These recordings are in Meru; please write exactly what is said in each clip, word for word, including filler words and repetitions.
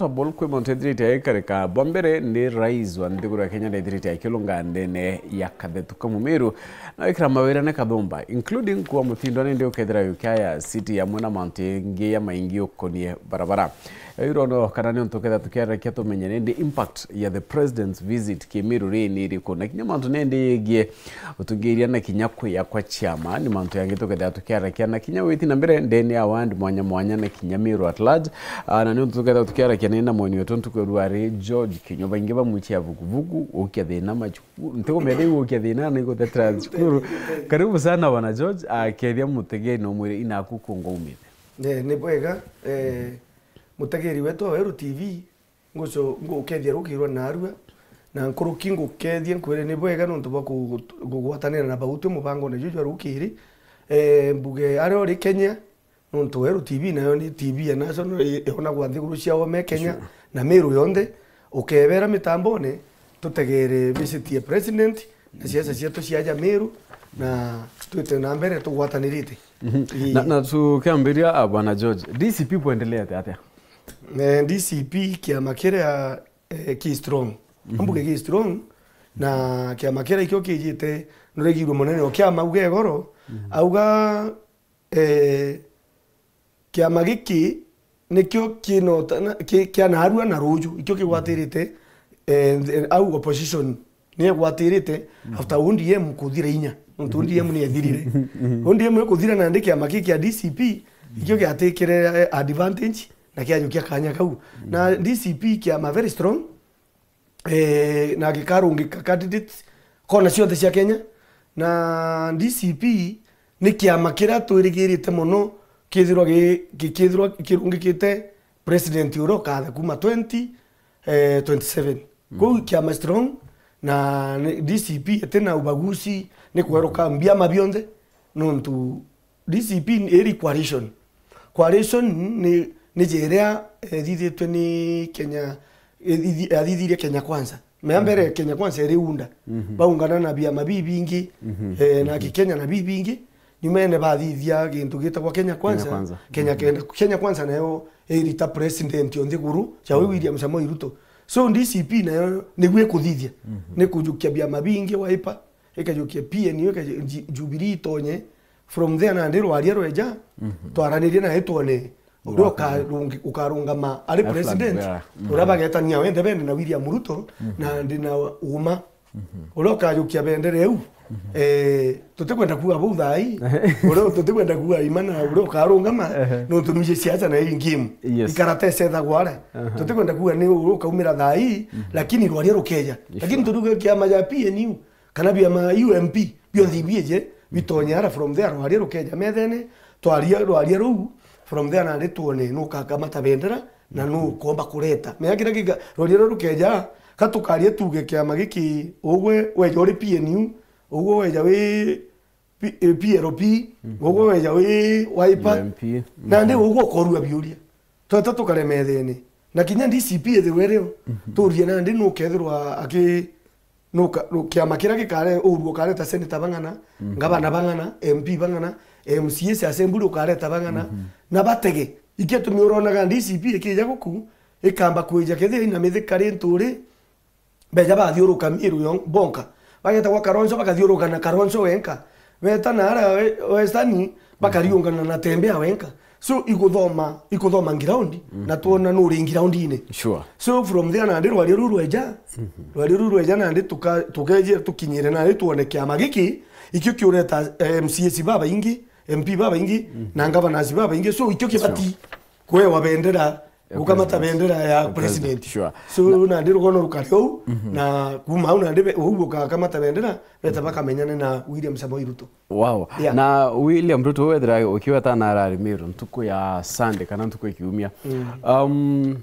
Notable kwi mantu ethirite aikarika. Bwa mbere ni rais wa nthiguru ya Kenya nethirite akilunga ndene ya Kathetu ka Mumiru na wikira mawira ni kathumba, including kuwa mutindwa nindi ukethira yukiaya city amwe na mantu ingi ya maingi ukonie barabara. Iro no kana ni untu ukethira tukiarakia tumenye nindi impact ya the president's visit Kimiru ri ni iriku, na kinya mantu nindi yigie utungiria na kinya kwia kwa ciama ni mantu yangi tukethira tukiarakia, na kinya witi na mbere ndene ya ward mwanya mwanya na kinya Miru at large. Ah, na ni untu tukethira tukiarakia ni na mweni wetu ntuku ya ruari George Kinyo, baingi bamwichia vuguvugu ukia thina machu ntikumenya iu ukia thina na igutetera cukuru. Karibu sana bwana George. Ah, kethia mutegeri no mwire inaku kungo umite. Eh, ni bwega. Eh, mutegeri wetu wa Weru T V, nguco ngukethia rukirwa narua na nkuruki ngukethia nkwire ni bwega nontu bwa ku- kugwatanira na bautwe mubangone juju jwa rukiri. Eh, mbuge aria uri Kenya, nontu Weru T V nayo ni T V ya national, i- ionagwa nthiguru cia ome Kenya na Miru yonthe. Ukebera mitambone tutegere visit ya president na siasa cietu cia aja Miru, na twite na mbere tugwatanirite. Ii. Na, na tukiambiria, ah, bwana George, D C P bwendelea atia? Eh, D C P kiama kiria, eh, ki strong. Ambuge ki strong, na kiama kiria ikio kijite nuregirwe munene o kiama auga igoro, auga, eh, kiama giki nikio kinota- na- ki- kianarua na ruju, ikio kigwatirite, eh, au opposition ni egwatirite after O D M kuthira inya, nontu O D M ni ethirire. O D M ikuthira nandi kiama ki kia D C P ikio giatikire, eh, advantage na kiajukia kanya kau. Na D C P kiama very strong, eh, na gikarungika candidates kona cionthe cia Kenya, na D C P ni kiama kiria twirigirite mono kithirwa gi- gi- kithirwa kirungikite president uria ukatha kuma twenty, eh, twenty seven. Kou kiama strong, na ni- D C P itina ubaguzi, ni kweruka biama bionthe, nontu D C P ni iri coalition. Coalition ni, ni njira iria, eh, ithithitwe ni Kenya, eh, ithi- yathithirie Kenya Kwanza. Mea mbere Kenya Kwanza iri unda. Baungana na biama bibingi, eh, na Kikenya na bibingi. Nyumene bathithia gintu gitagwa Kenya Kwanza. Kwanza. Kenya Kenda- Kenya Kwanza nayo irita president o nthiguru, ja we William Samoei Ruto. So D C P nayo niguo ikuthithia. Ni kujukia biama bingi, Wiper, ikajukia P N U, ikajukia Jubilee itonye. From there nandi rwaria rweja, twaranirie nawe twone uria ukarungi- ukarungama ari president, uria bagetania wenthe bene na William Ruto, na ndi na uma. Uria ukajukia bendera iu, eh, tutikwenda kuuga bau thaa ii. Uria tutikwenda kuuga ima na uria ukarungama, nontu nwiji siasa na ii game. Yes. Ikarata icethagwa aria. Tutikwenda kuuga ni uria ukaumira thaa ii, lakini rwaria rukeja. Lakini turuge kiama ja P N U, kana biama U M P, bionthe ibiije, bitonye ara from there, rwaria rukeja methene, twaria rwaria ruu, from there nandi twone nukakamata bendera, na nukomba kureta. Menya kiria giga-, rwaria ruu rukeja, ka tukaria tuge kiama giki, ugwe weja uri P N U, ugwe weja wi P-, eh, P L P, ugwe weja wi Wiper, U M P. Nandi ugwe ukorua biuria. Tweta tukare methene. Na kinya D C P ethirwe rio, turie nandi nukethirwa aki- nuka- nu- kiama kiria gikare uru ukareta senator bang'ana, ngavana bang'ana, M P bang'ana, M C As cia assembly ukareta bang'ana, na batege. Ikio tumi uronaga D C P ikija guku, ikamba kwija kethira ina mithikari nturi, beja bathiuruka Miru yo- bonka. Bageta gwa Kalonzo, bakathiuruka na Kalonzo wenka. Beta na ara we- Western, bakariungana na Tembea wenka. So, iguthoma, iguthoma ground, na twona nuri groundine. Sure. So, from there nandi rwaria ruu rweja, rwaria ruu rweja nandi tuka- tukeje tukinyire nandi twone kiama giki, ikio kiureta, eh, M C As babaingi, M P babaingi, na governors babaingi. So, ikio kibati kwewa bendera, gukamata bendera ya president. Sure. So, nandi rugono rukari ou, na kuma au nandi be- ou gukakamata bendera, beta bakamenyane na William Samoei Ruto. Wow. Yeah. Na William Ruto wethira ukiweta na arari Miru ntuku ya Sunday kana ntuku ya kiumia. Um,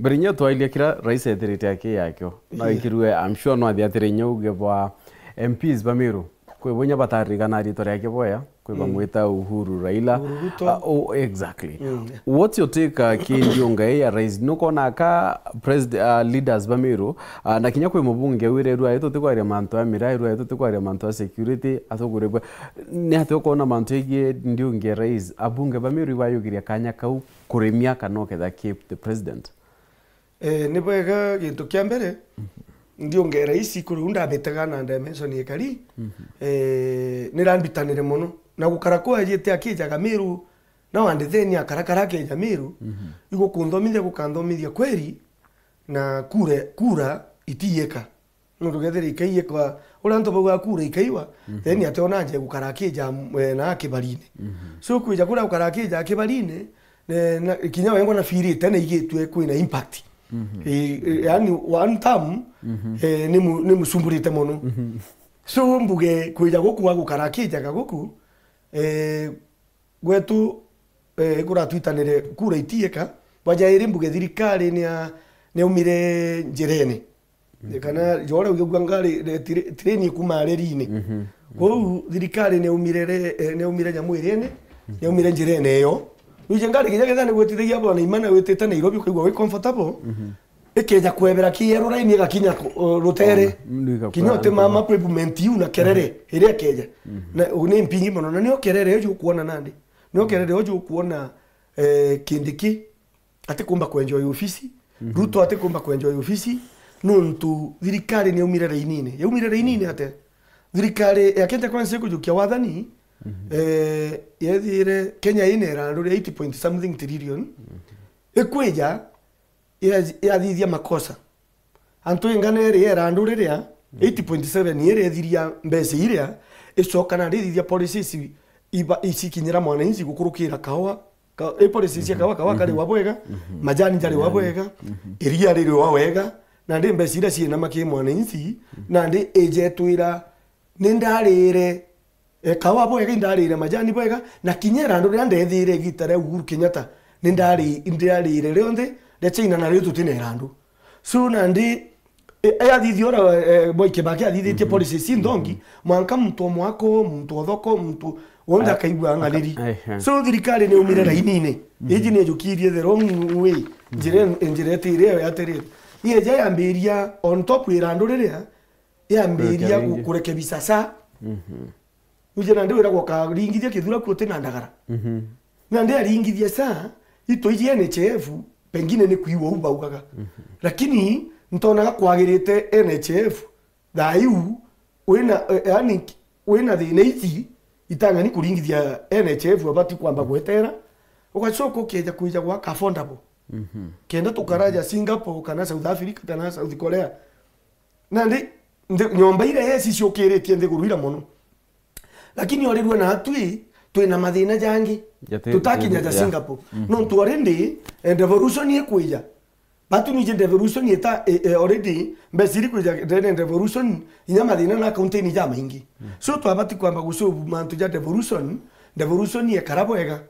mbere inya twailia kira rais ethirite aki yakio. Na ikirue, I'm sure no athiatire inya uge bwa M Ps ba Miru. Kwi bo inya bataririkanaa ritwa riake boya, kwi bamwita Uhuru Raila. Uhuru Ruto. Ah, oh, exactly. What's your take, uh, ki ndiunga ii ya rais? Nukona ka presid-, uh, leaders ba Miru, uh, na kinya kwi mubunge wire rua ii tutikwaria mantu a miraa, rua ii tutikwaria mantu a security, atukuribwe. Ni atia ukona mantu egie ndiunga ya rais? Abunge ba Miru ibayugiria kanya kau kurimia kana uketha keep the president? Eh, ni bwega, gintu kia mbere, ndiongera ici kuri u ndamitega na dimension ikari, eh, ni rambitanire mono. Na gukara kwa ajite akijaga Miru, na wanditheni akarakara akeja Miru, igukunthomithia, gukanthomithia kweri, na kura, kura itiyeka. Nontu kethira ikaiyekwa, uria antu bauga kura ikaiwa, then ati ona aje gukara akija, eh, na akibarine. So kwija kuria gukara akija akibarine, ne, na, kinya wengwa na firite na igitwe kwina impact. Eh, eh, yani one term, eh, ni mu-, ni musumburite mono. So mbuge kwija guku agukara akijaga guku, eh, gwetu, eh, kuratwitanire kura itiyeka, bwa jairi mbuge thirikari nia-, niaumire njirene. Kana jora ugigua ngari, eh, tire-, treni ikuma rerine. Kwou thirikari niaumire re-, eh, niaumire nyamu irene, niaumire njirene iyo. Nuje ngari kinya ketha nigwitithagia bwana imana witite Nairobi, ukaigua wi comfortable. Ikeja kwebera kieru raini igakinya ku-, o, rutere. Ona, mm, igakwara kinya uti mama pavement iu na kerere iria ikeja. Na u-, ni mpingi mono, na nio kerere uju ukuona nandi. Nio kerere uju ukuona, eh, Kindiki atikumba kwenjoy ofisi. Ruto atikumba kwenjoy ofisi. Nontu thirikari niaumire rainine. Yaumire rainine ate? Thirikari ya Kenya Kwanza ikujukia wathani, eh, yethire Kenya ina irandu ria eighty point something trillion. Ikwija ya-, yathithia makosa. Antu ingana iri ya irandu riria, eighty point seven irethiria mbeca iria, icoka na rithithia policies iba-, icikinyira mwananchi gukurukira kawa, ka-, i policies cia kawa, kawa kariwa bwega, majani jariwa bwega, iria ririwa wega, nandi mbeca iria ciinama ki mwananchi, nandi ijetwira ni ndarire, e, kawa bwega, indarire majani bwega, na kinya irandu riria ndethire igita ria Uhuru Kenyatta, ni ndari-, ndarire rionthe ria China, na riu tutina irandu. So nandi, e, e, athithia ura, e, Mwai Kibaki athithitie policies inthongi, mwanka muntu o mwako, muntu o thoko, muntu wonthe akaigua ng'aniri. So thirikari niaumire rainine. Iji nijukirie the wrong way. Njira, njira itiri iyo yatirite. Ieja yambiria on top irandu riria, yambiria gu-, kurekebisa saa. Nuje nandi wiragwa ukaringithia kithura ku uti na ndagara. Nandi aringithia saa, itu iji N H I F, pengine ni kwiwa u baugaga. Lakini ntonaga kwagirite N H I F, thaa iu, wina, eh, yani, wina thina iji, itang'ani kuringithia N H I F abati kwamba gwetera, ugacoka ukeja kwija gwaka affordable. Kenda tukaraja Singapore, kana South Africa, kana South Korea. Nandi, nthi, nyomba iria yesi ciukiritie nthiguru ira mono. Lakini orirua natwi, twina mathina jangi. Tutakinya ja Singapore. Nontu already, eh, devolution ikwija. Batu nije devolution ita, eh, eh, already, mbeca iri kwija ndene devolution, inya mathina na county ni jamaingi. So twabati kwamba gusolve mantu ja devolution, devolution yekara bwega.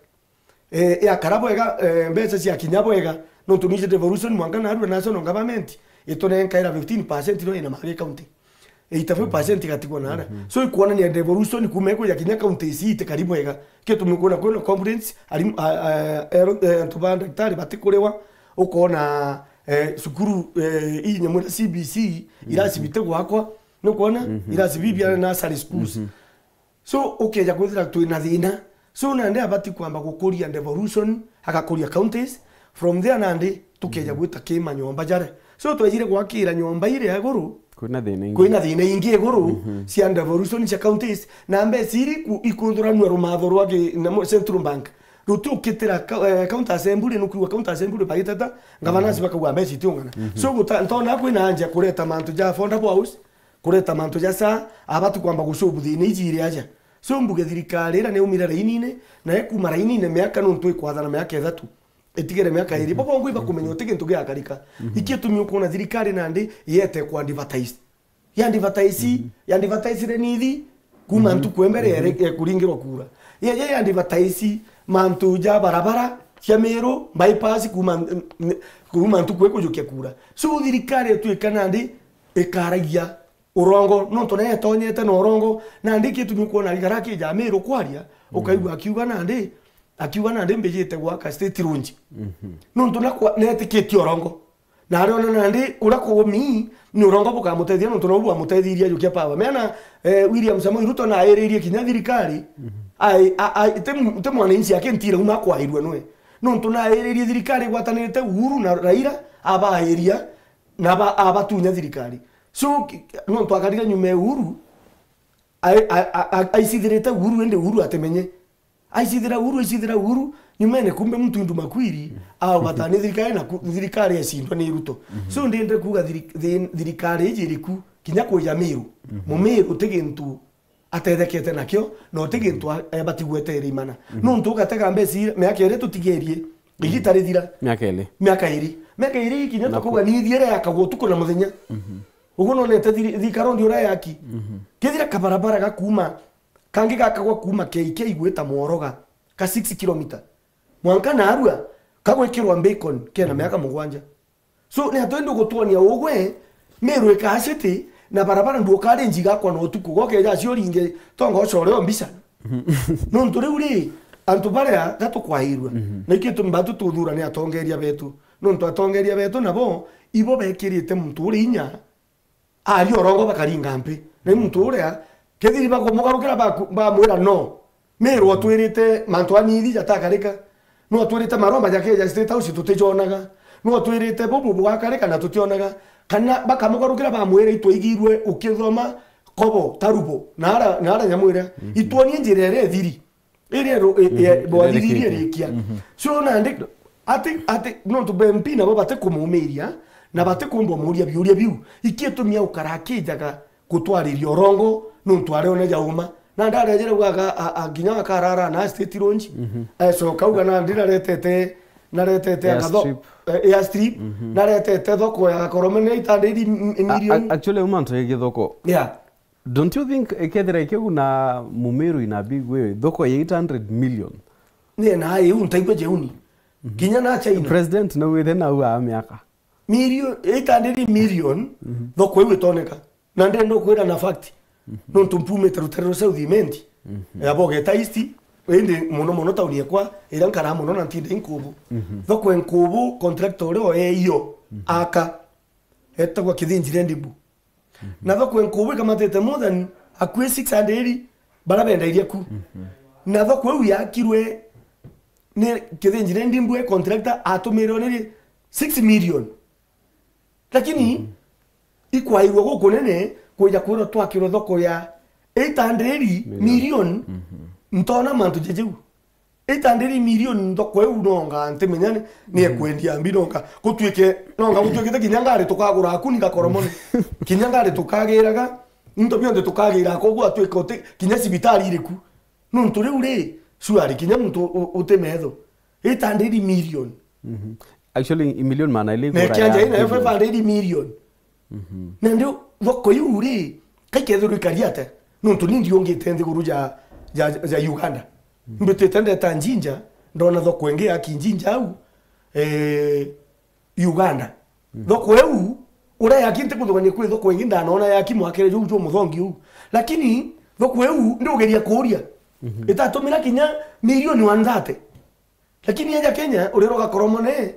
Eh, yakara bwega, eh, mbeca ciakinya bwega, nontu nije devolution mwanka narua national government itunenkaira fifteen percent no ina magi county. Eighty-five percent igatigwa na aria. So ikuonania devolution kuma ikwija kinya county ici itikari bwega. Kio tumi kuona kwina complaints, arimu, a, a, ero, eh, antu ba ndagitari batikuriwa, ukona, eh, cukuru, eh, ii nyamu iria C B C, irasi biti gwakwa, nukwona? Irasi bibi na nursery schools. So, ukeja kwithira twina thina. So, nandi abati kwamba gukuria devolution, agakuria counties. From there nandi, tukeja gwita ki manyomba jare. So, twejire gwakira nyomba iria iguru, kwina thina ingi. Kwina thina ingi iguru cia devolution cia counties, na mbeca iri ku-, ikunthuranua rumatho rwa ki-, namo Central Bank. Rutiukitira ka-, eh, county assembly, nukwigua county assembly bagiteta, governors bakauga mbeca itiung'ana. So, guta-, ntona kwina anja kureta mantu ja affordable house, kureta mantu ja saa, abati kwamba gusolve thina iji iri aja. So mbuge thirikari ira niaumire rainine, na ekuma rainine miaka nontu ikwathana miaka ithatu. Itigere miaka iri. Bo bongo ibakumenya uti gintu giakarika. Iki itumi ukuona thirikari nandi yete ku advertise. Ya advertise, ya advertise re nithi, kuma ntuku ya mbere ya, ya kuringirwa kura. Ya, ya, ya advertise mantu ja barabara, cia Miru, bypass, kuma, kuma ntuku ikujukia kura. So thirikari itwika nandi ikaragia urongo, nontu naye etonyete na urongo, nandi gitumi ukwona gikara akija Miru kwaria, ukaigua akiuga nandi, akiuga nandi mbijite gwaka state launch. Nontu nakwa-, netikitie urongo. Na ariona nandi uria kumi ni urongo bukamutethia, nontu nobu bwamutethirie ajukia power. Meana, eh, William Samoei Ruto nairirie kinya thirikari, ai, a, a, ti mu-, ti mwananchi ake ntira uma akwairua nwe. Nontu nairirie thirikari igwatanirite Uhuru na Raila, aba area, na aba-, abatunya thirikari. So, ki-, nontu akarire nyuma ya Uhuru, ai-, a-, a-, a-, aicithirite Uhuru, indi Uhuru atimenye. Aicithira Uhuru, aicithira Uhuru, nyumene kumbe muntu indu makwiri, aubata ni thirikari, na ku-, thirikari ecindwa ni Ruto. So, ndinde kuuga thiri-, thi-, thirikari iji iriku, kinya kwija Miru. Mumiru ti gintu atethekete nakio, na uti gintu a-, ebati gweteera imana. Nontu ugatega mbeca ira, miaka iri tutigerie, igita rithira. Miaka iri. Miaka iri. Miaka iri kinya tukuuga ni ithiere yakagwa utuku na muthenya. Uguo nonete thiri-, Thika Road uria yaki. Kethira kabarabara gakuma, kangi gakagwa kuma K K gwita Mworoga, ka six kilometer. Mwanka narua, kagwikirwa beacon, kena miaka mugwanja. So, ni atwendi gutwonia ugwe, Miru ikaa city, na barabara ndukarinji gakwa na utuku, gokeja acio ringi, tonga ucore o mbica. Nontu riu ri, antu baria gatukwairua, na ikio tumba tututhura ni atongeria betu. Nontu atongeria betu nabo, ibo bekirite muntu uri inya, ari orongo bakaringa mpi. Na muntu uria, kethiri bakumugarukira baku-, bamwira no. Miru atwirite mantu anithi jatakarika. No atwirite maromba jakeja State House tutijonaga. No atwirite bubu bugakarika na tutionaga. Kana bakamugarukira bamwira itwaigirwe ukithoma kobo, tarubo, na ara, na ara nyamwira. Itwonie njira iria ithiri. Iria ru-, i-, i-, bwathithirie irikia. So, nandi, ati, ati, nontu ba M P nabo batikumumiria, na batikumba umuria biuria biu. Iki itumi aukara akijaga gutwariria orongo, nontu ariona jauma. Na ndarejere gwaga, a, a, nginya akarara na State Lounge. Ecoka auga nandi naretete, naretete agatho-, eh, airstrip. Naretete thoko ya Gakoromone itandiri m-, m-, million. Actually, uma ntu igi thoko. Yeah. Don't you think ikethira ikiguna Mumiru in a big way, thoko ya eight hundred million? Ni na iu ntaigua jeuni. Kinya na China. President no withe na ua miaka. Million, eight hundred million, thoko iu itoneka. Na ndenda kwira na fact. Nontu mpumite rutere rwa South Imenti. Ya Bogeta East, indi muno muno tauni ekwa, ira nkara muno na ntinde inkubu. Thoko enkubu, contractor uria oeio, aka. Etagwa Kithinji Rendibu. Na thoko enkubu ikamatite more than akui six hundred bara bendairie ku. Na thoko iu yakirwe ni Kithinji Rendibu e contractor atumirwe ni six million. Lakini ikwairwa gukunene kwija kwirwa twakirwe thoko ya eight hundred million, ntona mantu jejeu. Eight hundred million thoko iu nonga ntimenya ni, ni ekwendia mbi nonga. Gutuike, nonga gutuikite kinya ngari tukagura akuni Gakoromone. Kinya ngari tukagiraga, into bionthe tukagira koguo atuika uti, kinya cibitari iriku. Nontu riu ri, surely kinya muntu u-, uti metho. Eight hundred million. Actually, i million maana ili. Na kianja ina five hundred million. Na ndio thoko iu ri, kaikethirwa ikari ate? Nontu ni ndiungite nthiguru ja, ja, ja Uganda. Mbitite ndeta Njinja, ndona thoko ingi ya Kinjinja au, eh, Uganda. Thoko iu, uria yaki nti kuthugania kwi thoko ingi, ndanaona yaki mwakire juu juu muthongi uu. Lakini thoko iu, ndiugeria kuuria. Itatumira kinya milioni one thirty. Lakini eja Kenya, uriro Gakoromone,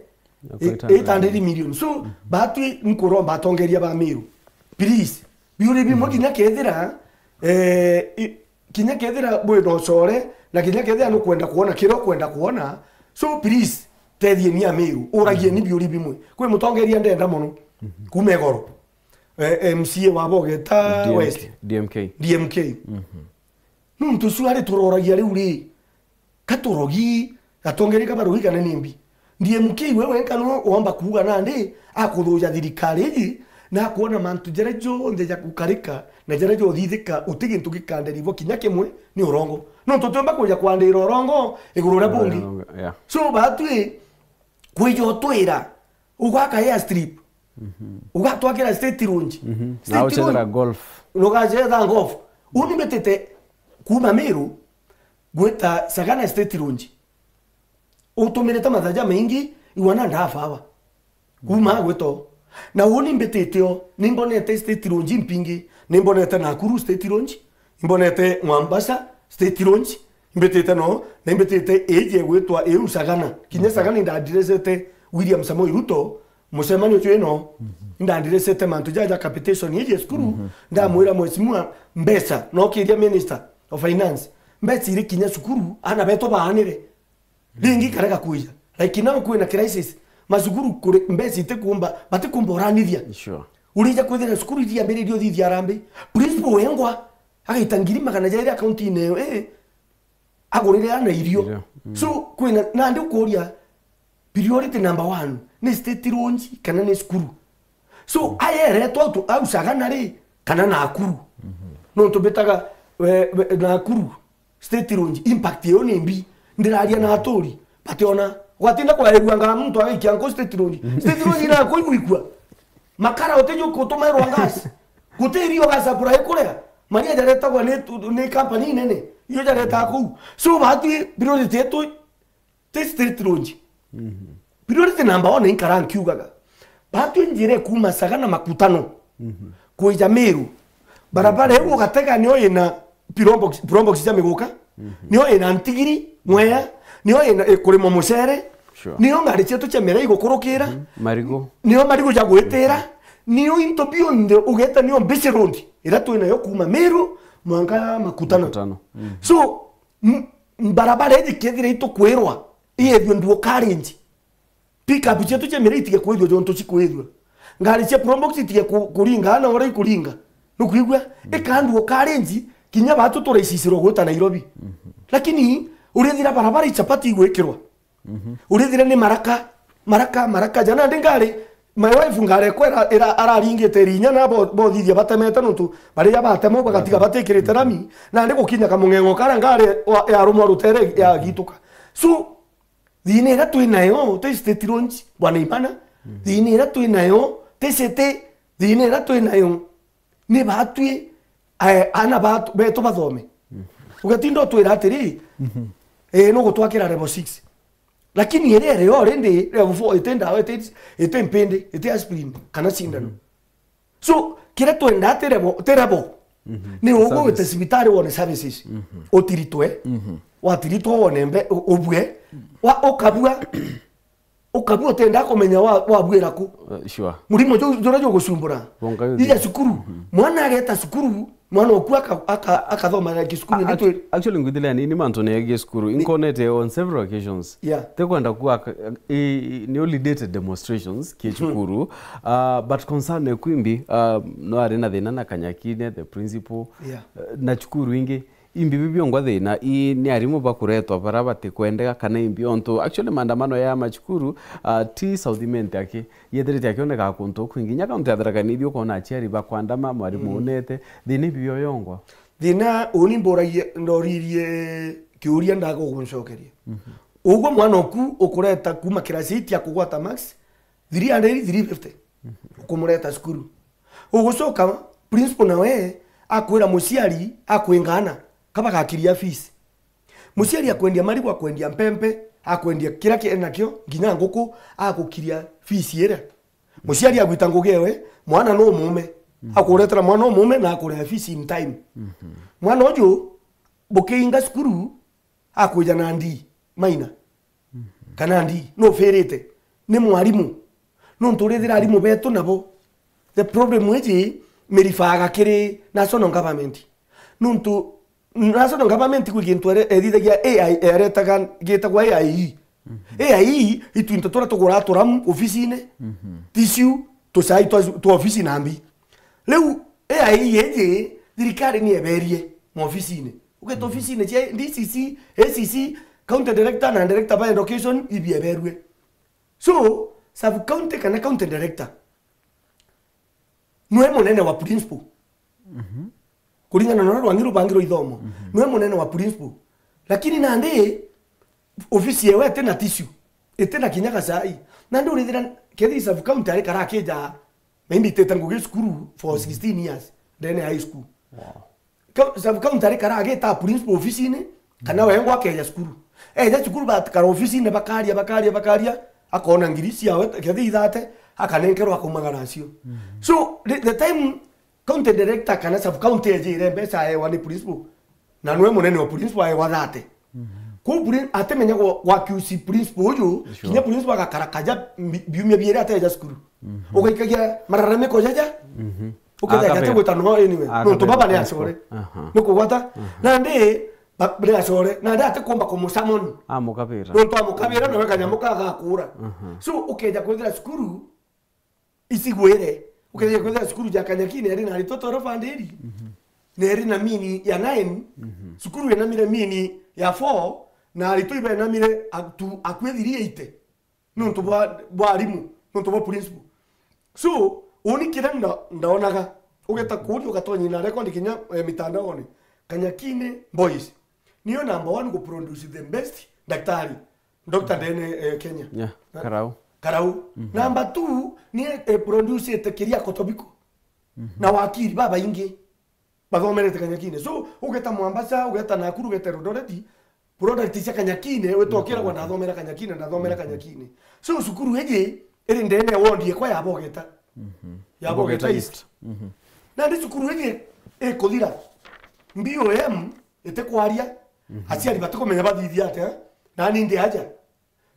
eight hundred million. So, batwi nkuromba atongeria ba Miru. Please, biuri bimwe kinya kethira, eh, i-, kinya kethira bwina ucore, na kinya kethira nukwenda kuona kiria ukwenda kuona. So, please, tethieni a Miru, uragieni biuri bimwe. Kwi mutongeria ndenda muno, kuma igoro. Eh, M C A wa Bogeta West. D M K. D M K. Nuntu ucio ari turoragia riu ri, katurogi, atongeria ka barogi kana ni mbi. D M K we wenka no wamba kuuga nandi akuthuja thirikari iji, na akwona mantu jaria jonthe ja gukarika na jaria jothithika, uti gintu gikanderibo kinya kimwe ni urongo. Nontu tiumba kuja kwandira urongo iguru ria bungi. Yeah. So batwi kwija utwira ugaka airstrip, ugatwakira State Lounge. State Lounge. Na uchethera golf. Nugacetha golf. Uni mbitite kuma Miru gwita Sagana State Lounge. Utumirite mathaa jamaingi, iwana ndafawa. Kuma gwito. Na uni mbitite o, nimbonete State Lounge mpingi, nimbonete Nakuru State Lounge, imbonete Mombasa State Lounge, imbitite no, na imbitite iji igwitwa iu Sagana. Kinya Sagana indandirecete William Samoei Ruto, mucemanio ucio ino, indandirecete mantu jaja capitation iji cukuru, ndamwira mheshimiwa, mbeca, nokiria Minister of Finance, mbeca iri kinya cukuru, ana betu baanire. Ringi karega kwija. Like now kwina crisis. macukuru kuri mbeca itikumba, batikumba uranithia. Sure. Urija kwithira cukuru iriambiririe uthithia harambee. Principal wengwa, agaita ngiri magana jairi akaunti-ini iyo, eh, agurire ana irio. Irio. Mm. So, kwina, nandi ukuria, priority number one, ni state lounge kana ni cukuru? So, ayeretwa tu au Sagana ri, kana Nakuru? Mhm. Nontu mbitaga, we, we, Nakuru, state lounge, impact iyo ni mbi. Ndiraria na aturi, bationa. Gwatinda kwaeruanga muntu agaikia nku state lounge. State lounge ina nku igwikua. Makara utijo kutumairwa gas. Guti irio ga supply kuria. Maria jaretagwa ni, ni company nene. Iyo jaretaga kuu. So, batwi priority yetu ti state lounge. Mhm. Priority number one inkara nkiugaga. Batwi njira ikuuma Sagana Makutano. Mhm. Kwija Meru. Barabara iu ugatega nio ina probox, probox cia miguka. Mhm. Nio ina ntigiri, ng'wea. Nio ina, eh, kurima mucere. Sure. Nio ngari cietu cia miraa igukurukira. Mhm. Marigu. Nio marigu ja gwitira. Nio into bionthe ugeta nio busy road. Ira twinayo kuuma Meru, mwanka Makutano. Makutano. Mhm. So, M-, barabara iji kethira itukwirwa, iyethua nduo carriage. Pick up cietu cia miraa itige kwithua jontu cikwithua. Ngari cia probox itige ku-, kuringa na uria ikuringa. Nukwigua? Mm. Ika nduo carriage, kinya batu turaicicirwa gwita Nairobi. Mhm. Lakini, urithira barabara ichapati igwikirwa. Mhm. Urithira ni maraka, maraka, maraka. Jana ndi ngari, my wife ngari ekwa ira, ira, araringite irinya na bo-, bothithia batemete nontu baria batema bagatiga batikirite rami, na ndi gukinya kamung'eng'o karia ngari wa, yarumwa rutere yagituka. So, thina ira twi nayo, ti state lounge, bwana Imana, thina ira twi nayo, ti city, thina ira twi nayo, ni batwi, eh, ana batu, betu bathome. Mhm. Ugatinda utwira atiri, mhm, eh, nugutwakira level six. Lakini iria iri already level four, iti ndawa, iti, iti mpindi, iti aspirin, kana cindano. Mhm. So, kiria twenda ti level, ti level. Mhm. Ni ugwite cibitari wone services. Mhm. Utiritwe, mhm, watiritwa wone mbe, u-, ubue, wa-, ukabua, ukabua utenda kumenya wa-, wabuira ku. Uh, sure. Murimo ju-, juria jugucumbura. Ija cukuru, mhm, mwana ageta cukuru, mwana oku aka-, aka-, akathoma na gicukuru. A-, ni twi- act-, actually, ngwithiria ni, ni mantu ni gicukuru. Ni- Inkonete on several occasions. Yeah. Tekwenda kuwa ka-, i-, i-, ni holiday demonstrations ki cukuru. Uh, but concern eku imbi, uh, no ari na thina na Kanyakine, the principal. Yeah. Uh, na cukuru ingi. Imbi biu biongwa thina, i ni arimu bakuretwa bara batikwendeka kana imbi ontu. Actually, maandamano ya macukuru, uh, ti South Imenti aki. Yethirite akioneka kuntu kwingi. Inya kaunti ya Tharaka Nithi ukona aciari bakwandama, mwarimu, mm, unete. Thina imbi biu yongwa. Thina uni mburagie, ndoririe kiuria ndaga guguncokeria. Mhm. Ugwe mwana oku ukureta kuma class eight ya kugwata marks, three hundred, three fifty. Mhm. Ukumureta cukuru. Ugucoka, principal nawe akwira muciari akwingana, kabagakiria fees. Muciari akwendia marigu, akwendia mpempe, akwendia kira ki enakio, nginya nguku, agukiria fees iria. Muciari agwita ngugi ewe, mwana no umume. Mhm. Akuretera mwana umume na akureha fees in time. Mhm. Mwana uju, bukiinga cukuru, akwija na D, minor. Mhm. Kana D, no ufirite. Ni mwarimu. Nontu urithira arimu betu nabo. The problem iji, mirifaaga kiri national government. Nontu national government kwi gintu ere-, ethithagia A I, eretaga, gitagwa A I E. Mhm. A I E, itu into turia tugura turamu ofisine, mhm, tissue, tucai twa, twa ofisi na mbi. Riu A I E iji, thirikari ni eberie maofisine. Ugeta, mhm, ofisine cia D C C, A C C, county director na director ba education, ibieberue. So, sub county kana county director, nwe munene wa principal. Mhm. Kuringana na uria rwangi rubangi rwa ithomo, mhm, nwe munene wa principal. Lakini nandi, ofisi yewe iti na tissue, iti na kinya gacai. Nandi urithira kethi sub county ari karakija, maybe itete ngugi cukuru for, mhm, sixteen years, ndene ya high school. Wow. Ka-, sub county ari karagita principal ofisine, kana, mhm, wengwa akeja cukuru. Eja cukuru batikara ofisine bakaria, bakaria, bakaria, akona ngiri ciawe, kethi ithate, akanenkerwa akaumagara nacio. Mhm. So, the, the time county director kana sub county ejire mbeca aewa ni principal, na nwe munene wa principal aewa thate. Mhm. Kwou prin-, atimenya gwa, gwa accuse principal uju, sure, kinya principal agakara kaja mbi-, biumia biiri ateja cukuru. Mhm. Ugaikagia mararamiko jaja, mhm, ukethia akabira, gate gwita no anyway. Akabira nontu baba ni principal acore. Aha. Ni kugwata. Aha. Nandi, Ba-, ni acore, na ndi atikumba kumucamoni. Amukabira. Nontu amukabira, nawe kanyamu kagakura. Mhm. So, ukeja kwithira cukuru, icigwire. Ukeja kwithira cukuru ja Kanyakine eri na aritwa twelve hundred. Mhm. Na eri na mini ya nine. Mhm. Cukuru inamire mini ya four, na aritwa ibenamire atu-, akwi three eighty. Nontu bwa, bwa arimu, nontu bwa principal. So, uni kiria nda-, ndaonaga, ugeta kuria, ugatonya na record kinya, eh, mitandaone. Kanyakine Boys. Niyo number one ku produce the best daktari. Doctor ndene, eh, Kenya. Yeah, Na-, Karau. Karau. Mhm. Number two, ni, eh, produce te kiria Kotobiko. Mhm. Na wakiri babaingi. Bathomerete Kanyakine. So, ugeta Mombasa, ugeta Nakuru, ugeta Eldoret, product cia Kanyakine, witokira kwa ndathomera Kanyakine, ndathomera Kanyakine. So, cukuru iji iri ndene ya ward yekwa ya Bogeta. Mhm. Ya Bogeta East. Mhm. Na ndi cukuru iji ikuthira. B O M itikwaria. Mhm. Aciari batikumenya bathithia atia. Nani ndi aja.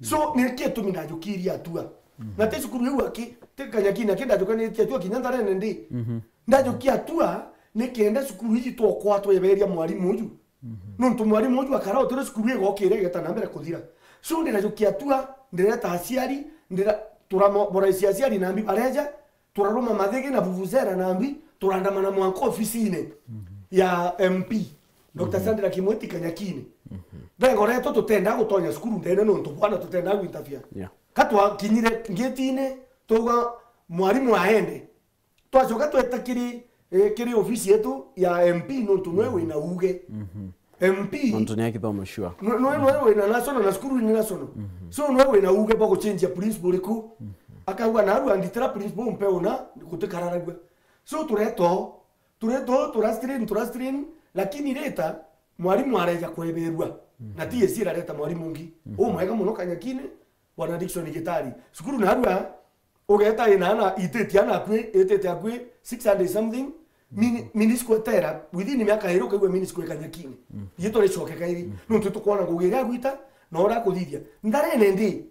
So, ni gitumi ndajukirie atua. Mhm. Na ti cukuru iu aki, ti Kanyakine aki ndajukanitie atua kinya Ntharene ndi. Mhm. Ndajukia atua, ni kenda cukuru iji twokwa tweberia mwarimu uju. Mhm. Nontu mwarimu uju akara utire cukuru igokire igeta na mbere kuthira. So, ndirajukia atua, ndireta aciari, ndira-, turamo-, boraisia aciari nambi bareja, turaruma mathigi na vuvuzera nambi, turandamana mwanka ofisine ya M P, Doctor Sandra Kimweti Kanyakine. Rengo retu tutenda gutonya cukuru ndene nontu bwana tutenda gwintafia. Yeah. Ka twakinyire ngitine, twauga mwarimu aende. Twacoka tweta kiri, eh, kiri ofisi yetu ya M P nontu nwe wina uge. M P. Nontu ni akithomo sure. Nwe, nwe, nwe wina national na cukuru ni national. So nwe wina uge bwa guchenjia principal riku. Akauga, "Narua nditira principal mpe una gutikararagua." So tureto, tureto, turastrain, turastrain, lakini reta mwarimu areja kweberua. Na T S C irareta mwarimu ungi. Umwega muno Kanyakine, Bwana Dickson Gitari. Cukuru narua, ugeta ina ana, itete ana akui, itete akui six hundred something. Mini, mini square tera, within miaka iri ukaigua mini square Kanyakine. Yitwa ricoke kairi. Nontu tukwona ngugi iria agwita, na uria akuthithia. Ntharene ndi.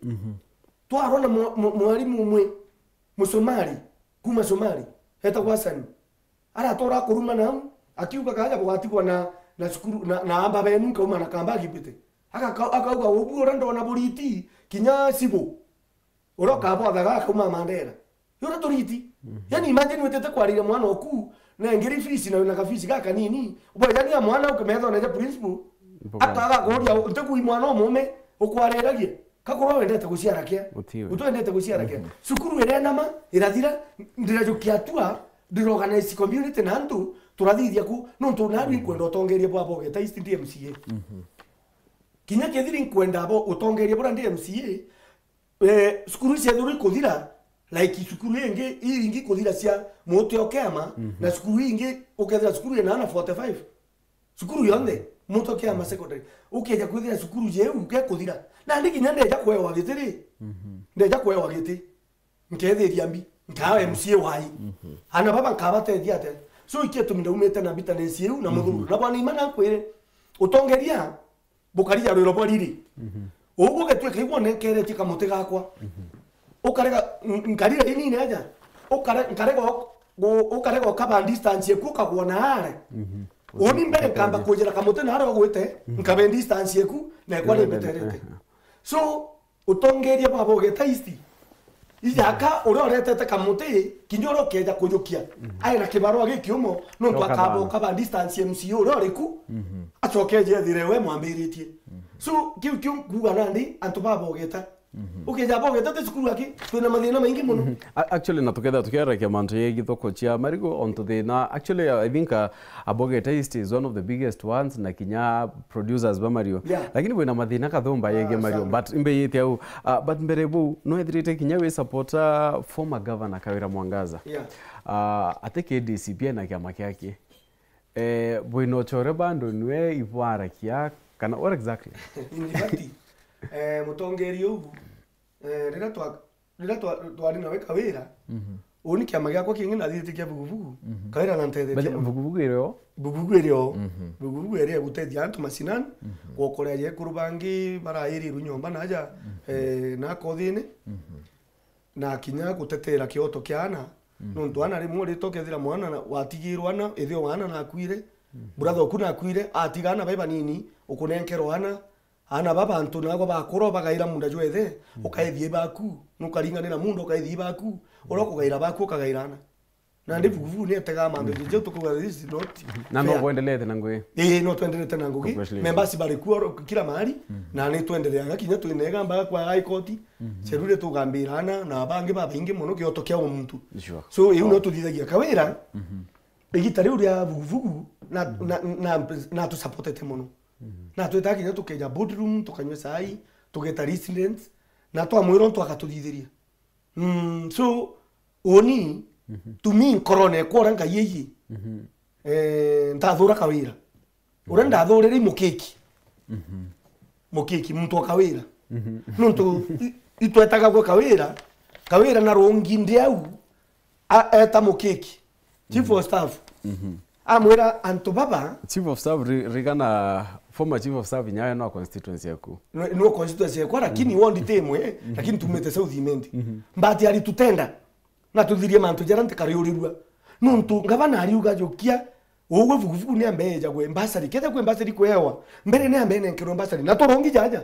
Twarona mwa-, mwa-, mwarimu umwe, Musomali, kuma Somali, etagwa Hassan. Aratora kuruma nau, akiuga kaja bugatigwa na, na cukuru, na, na amba benu nkauma na kamba akibite. Agaka-, akauga, "Ubu uria ndona buriti, kinya cibu. Uria ukabothaga akauma Mandera." Yura turiti. Yani imagine witite kwarira mwana oku, na ngiri fees na wina ka fees gaka nini. Ubwejania mwana ukimetho na ja principal. Akaga kuria, "Ntiku mwana umume, ukwariragia." Kakorwo wendete guciara kia? Utiwe. Utwendete guciara kia? Cukuru irenama, irathira, ndirajukia atua, ndiraorganize community na antu, turathithia ku, nontu naru inkwenda utongeria bwa Bogeta East ndi M C A. Kinya kethira inkwenda bo utongeria bura ndi M C A, eh, cukuru ici ethirwa ikuthira, like cukuru ingi, ii ingi kuthira cia Muti Okeama, na cukuru ingi ukethira cukuru ina ana forty-five. Cukuru yonthe, Muti Okeama Secondary. Ukeja kwithira cukuru jeu gekuthira. Nandi kinya ndeja kwewa giti ri? Ndeja kwewa giti. Nkethiria mbi. Nkaa M C A wai. Ana baba nkabatethia atia? So, ikio gitumi ndaumite na bitterness iu na muthuru. Na bwana Imana nkwire, utongeria, bukarija rwiro bwa riri. Uguo getwika igwo nenkeretie kamuti gakwa. Ukarega, n-, nkarira inini aja. Ukare-, nkarega o-, gu-, ukarega ukaba distance eku ukagwa na are. Uni mbere nkamba kujira kamuti na are ugwite, nkabe distance eku, na ekwa ni mbeterete. So, utongeria bwa Bogeta East. Ijaka uria uretete kamuti, kinya uria ukeja kujukia. Ae na kibarua gikiumo, nontu akaba ukaba distance M C A uria uriku, acoke ejethire we mwambiritie. So, kiu kio nkuga nandi, antu ba Bogeta. Ukeja Bogeta ti cukuru aki, twina mathina maingi muno. A-, actually, na tukethira tukiarakia mantu yegi thoko cia marigu, ontu thina, actually, I think, uh, a Bogeta East is one of the biggest ones, na kinya producers ba marigu. Yeah. Lakini bwina mathina kathumba yegi marigu, but imbe yiti au, uh, but mbere bau, no ethirite kinya wi supporter former governor Kawira Mwangaza. Yeah. Uh, ati K D C pia na kiama kiake. Eh, bwina ucore bandu nwe ibwarakia, kana what exactly? In fact, eh, mutongeria ugu, eh, riria twa-, riria twa-, twari nawe Kawira, uni kiama giakwa kingi nathithite kia Vuguvugu, Kawira na ntethetie muno. Vuguvugu irio? Vuguvugu irio. Vuguvugu irio egutethia antu mashinani, gwokorea jekuru bangi barairirwe nyomba naja, eh, na kothini. Na kinya gutetera kioto kia ana, nontu ana rimwe urita ukethira mwana na, watigirwe ana, ithio wa ana nakuire, Brother oku nakuire, atiga ana bai banini, ukunenkerwa ana, ana ba bantu nagwa bakura, ubagaira munda jwethe, ukaethia ibaku, nukaringanira munda, ukaethia ibaku, uria ukugaira baku, ukagaira ana. Na ndi vuguvugu ni etegaa mantu jau tukuga, this is not Na no fair. Kwendelete na ngugi. Ii, no twendelete na ngugi. Congratulations. Members bari kuo ro-, kila mahali, na ni twendeleaga kinya twinega mpaka kwa High Court. Cerure tugambira ana, na bangi babaingi mono kioto kia o muntu. Sure. So, iu no tuthithagia Kawira, igita riu ria vuguvugu, na, na, na, na tusupportete mono. Na twitaga kinya tukeja boardroom, tukanyua cai, tugeta residents, na twamwira untu akatuthithiria. Mm, so, uni, to me, nkorone ekwa uria Ngai eiji, eh, ntathura Kawira. Uria ndathurire i Mukiki. Mukiki, muntu o Kawira. Nuntu i-, itwetaga gwe Kawira, Kawira na rungi ndi au, a-, eta Mukiki. Chief of staff. Amwira antu baba Chief of staff, ri-, rigana former chief of staff nyawe no constituency yaku. Ni, ni constituency yakwa, lakini ward ti imwe, lakini tumite South Imenti. But ari tutenda. Na tuthirie mantu jaria ntikariurirua. Nuntu ngavana ariuga jukia, ugwe vuguvugu ni ambe ejagwe mbasari. Ketha kwi mbasari kwewa, mbere ni ambe nenkerwe mbasari. Na turungi jaja.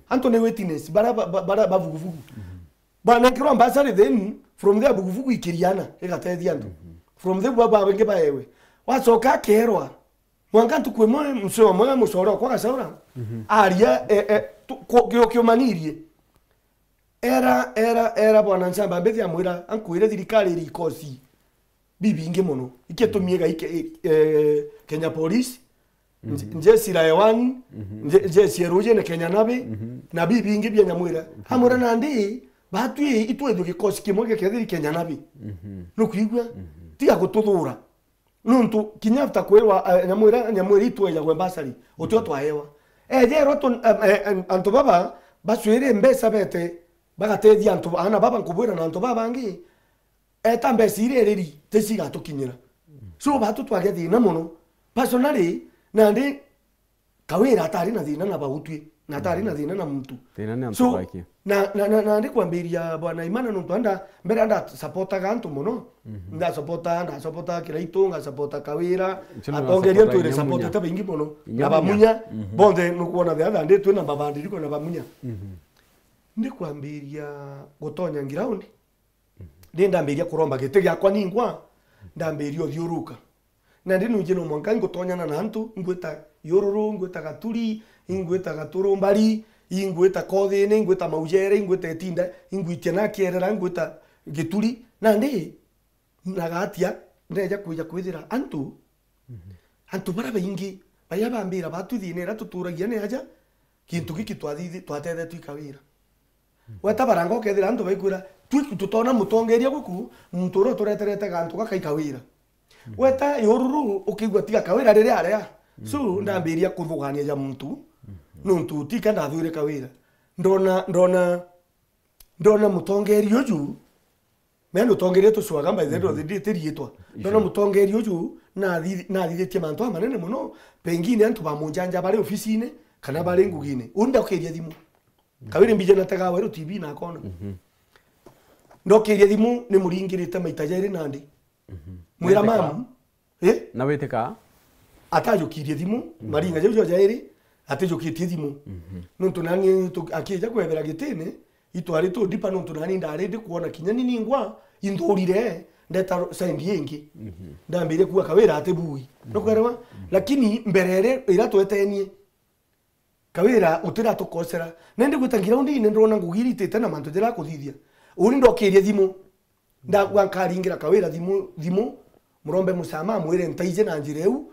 Antu ni witness, bara ba, ba, bara ba vuguvugu. Banenkerwa mbasari, then from there vuguvugu ikiriana, igatethia antu. From there baba bengi baewe. Wacoka akerwa, mwanka ntuku imwe mseo mwe mucore okwa Gacaura, aria, e, e, tu-, ku-, kio-, kiumanirie. Era, era, era bwana Nchamba Mbithi amwira, ankwire thirikari iri ikosi bibingi mono. Ikitumie ga ike-, e, e, Kenya Police, nje-, njeci la hewani, nje-, njeci ya rujine Kenya Navy, na bibingi bia nyamwira. Amwira nandi, batwi itwethwe gikosi kimwe gikethiri Kenya Navy. Nukwigua? Tiga gututhura. Nuntu kinya after kwirwa, eh, nyamwira, nyamwira itwejagwe mbasari, utio twaewa. Ejerwa tu, em, eh, em, antu baba bacwire mbeca bete, bagatethia antu, ana baba nkubwira na antu baba bangi, eta mbeca iria iriri, ticigatukinyira. So, batu twage thina mono. Personally, nandi Kawira atari na thina na bautwi, na atari na thina na muntu. Thina ni antu So, bake. Na, na, na, na ndi kwambiria bwana Imana nuntu anda, mbere anda supportaga antu mono. Nda supporta, nda supporta Kiraitu, nga supporta Kawira, atongeria ntu ire supportete baingi mono. Inya na Munya. Bamunya, bonthe nukwona the other day twina mabandiriko na Bamunya. Ndi kwambiria gutonya ground. Ndi ndambiria kuromba giti giakwa ningwa, ndambiria uthiuruka. Na ndi nunji no mwanka ingutonyana na antu, ingwita Yururu, ingwita Gaturi, ingwita Gaturumbari, ingwita Kothine, ingwita Maujere, ingwita Itinda, ingwitia na Kierera, ingwita Gituri. Nandi, na gatia, ndeja kwija kwithira antu, antu bara baingi, baria bambira batu thina ira tuturagia ni aja, gintu giki twathithi-, twatethetwe i Kawira. Weta baranga ukethira antu baikwira, "Twi tutona mutongeria guku, muntu uria utureterete gantu gaka i Kawira." Weta Yururu ukigua tiga Kawira riria aria. So, ndambiria kuthugania ja muntu, nuntu tika ndathwire Kawira. Ndona, ndona, ndona mutongeria uju, mea ni utongeria tucwaga, by the end of the day, ti riitwa. Ndona mutongeria uju, nathi-, nathithitie mantu amanene mono, pengine antu bamunjanja bari ofisine, kana bari ngugine. Uni ndaukiria thimu. Kawira mbije natega Weru T V na akona. Ndokiria thimu, ni muringirite maita jairi nandi. Mwira Weteka. Mamu, eh? Na weteka? Atajukirie thimu, maringa jau jo jairi, atijukitie thimu. Nuntu nani tu-, akija kwebera gitine, itwari tu ndipa nuntu nani ndari ndi kuona kinya ni ningwa, inthurire, ndeta ro-, side ingi. Ndambire kuga Kawira ati bui. Nukwerewa? Lakini mbere ire, ira twetenie, Kawira, utira tukocera. Nende gwita ngiraundine ndona ngugi iritite na mantu jara kuthithia. Uni ndokirie thimu. Ndagua nkaringira Kawira thimu, thimu, murombe musama, mwire ntaije na njira iu,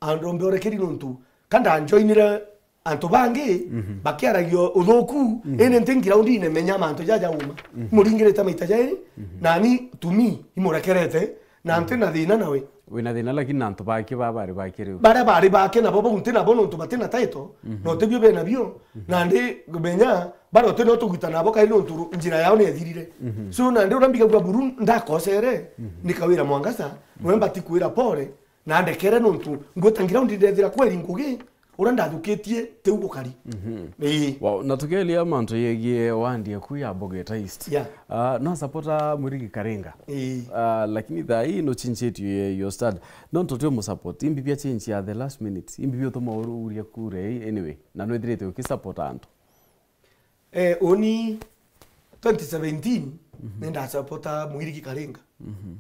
andombe orekeri nuntu. Ka ndanjoinire antu bangi, bakiaragia uthuku, indi nti ngiraundine menya mantu jaja uma. Muringirite maita jairi, nani to me, imurekerete, na nti na thina nawe. Wina thina, lakini na antu bake baba bari bake riu. Baria bari bake nabo bau nti nabo nontu bati na title, na utibio bena bio, nandi menya, baria uti no tugwita nabo kairi nontu ru-, njira yao ni ethirire. So, nandi uria mbigagua buru ndakosere, ni Kawira Mwangaza, niwe mbati kwira pole, na ndekere nontu ngwita ngiraundi ndethira kweri ngugi, Uria ndathukitie, tiu gukari. Mhm. Ii. Wow, na tukiaria mantu yegie wandi eku ya Bogeta East. Yeah. Ah, no supporter Mwirigi Karinga. Ii. Ah, lakini thaa ii nuchinjitue your stand. No ntutio mu support. Imbi bia change ya the last minute. Imbi bia utuma uria kura ii anyway. Na nwithirite ukisupport antu. Eh, uni twenty seventeen, mhm, nenda supporter Mwirigi Karinga. Mhm.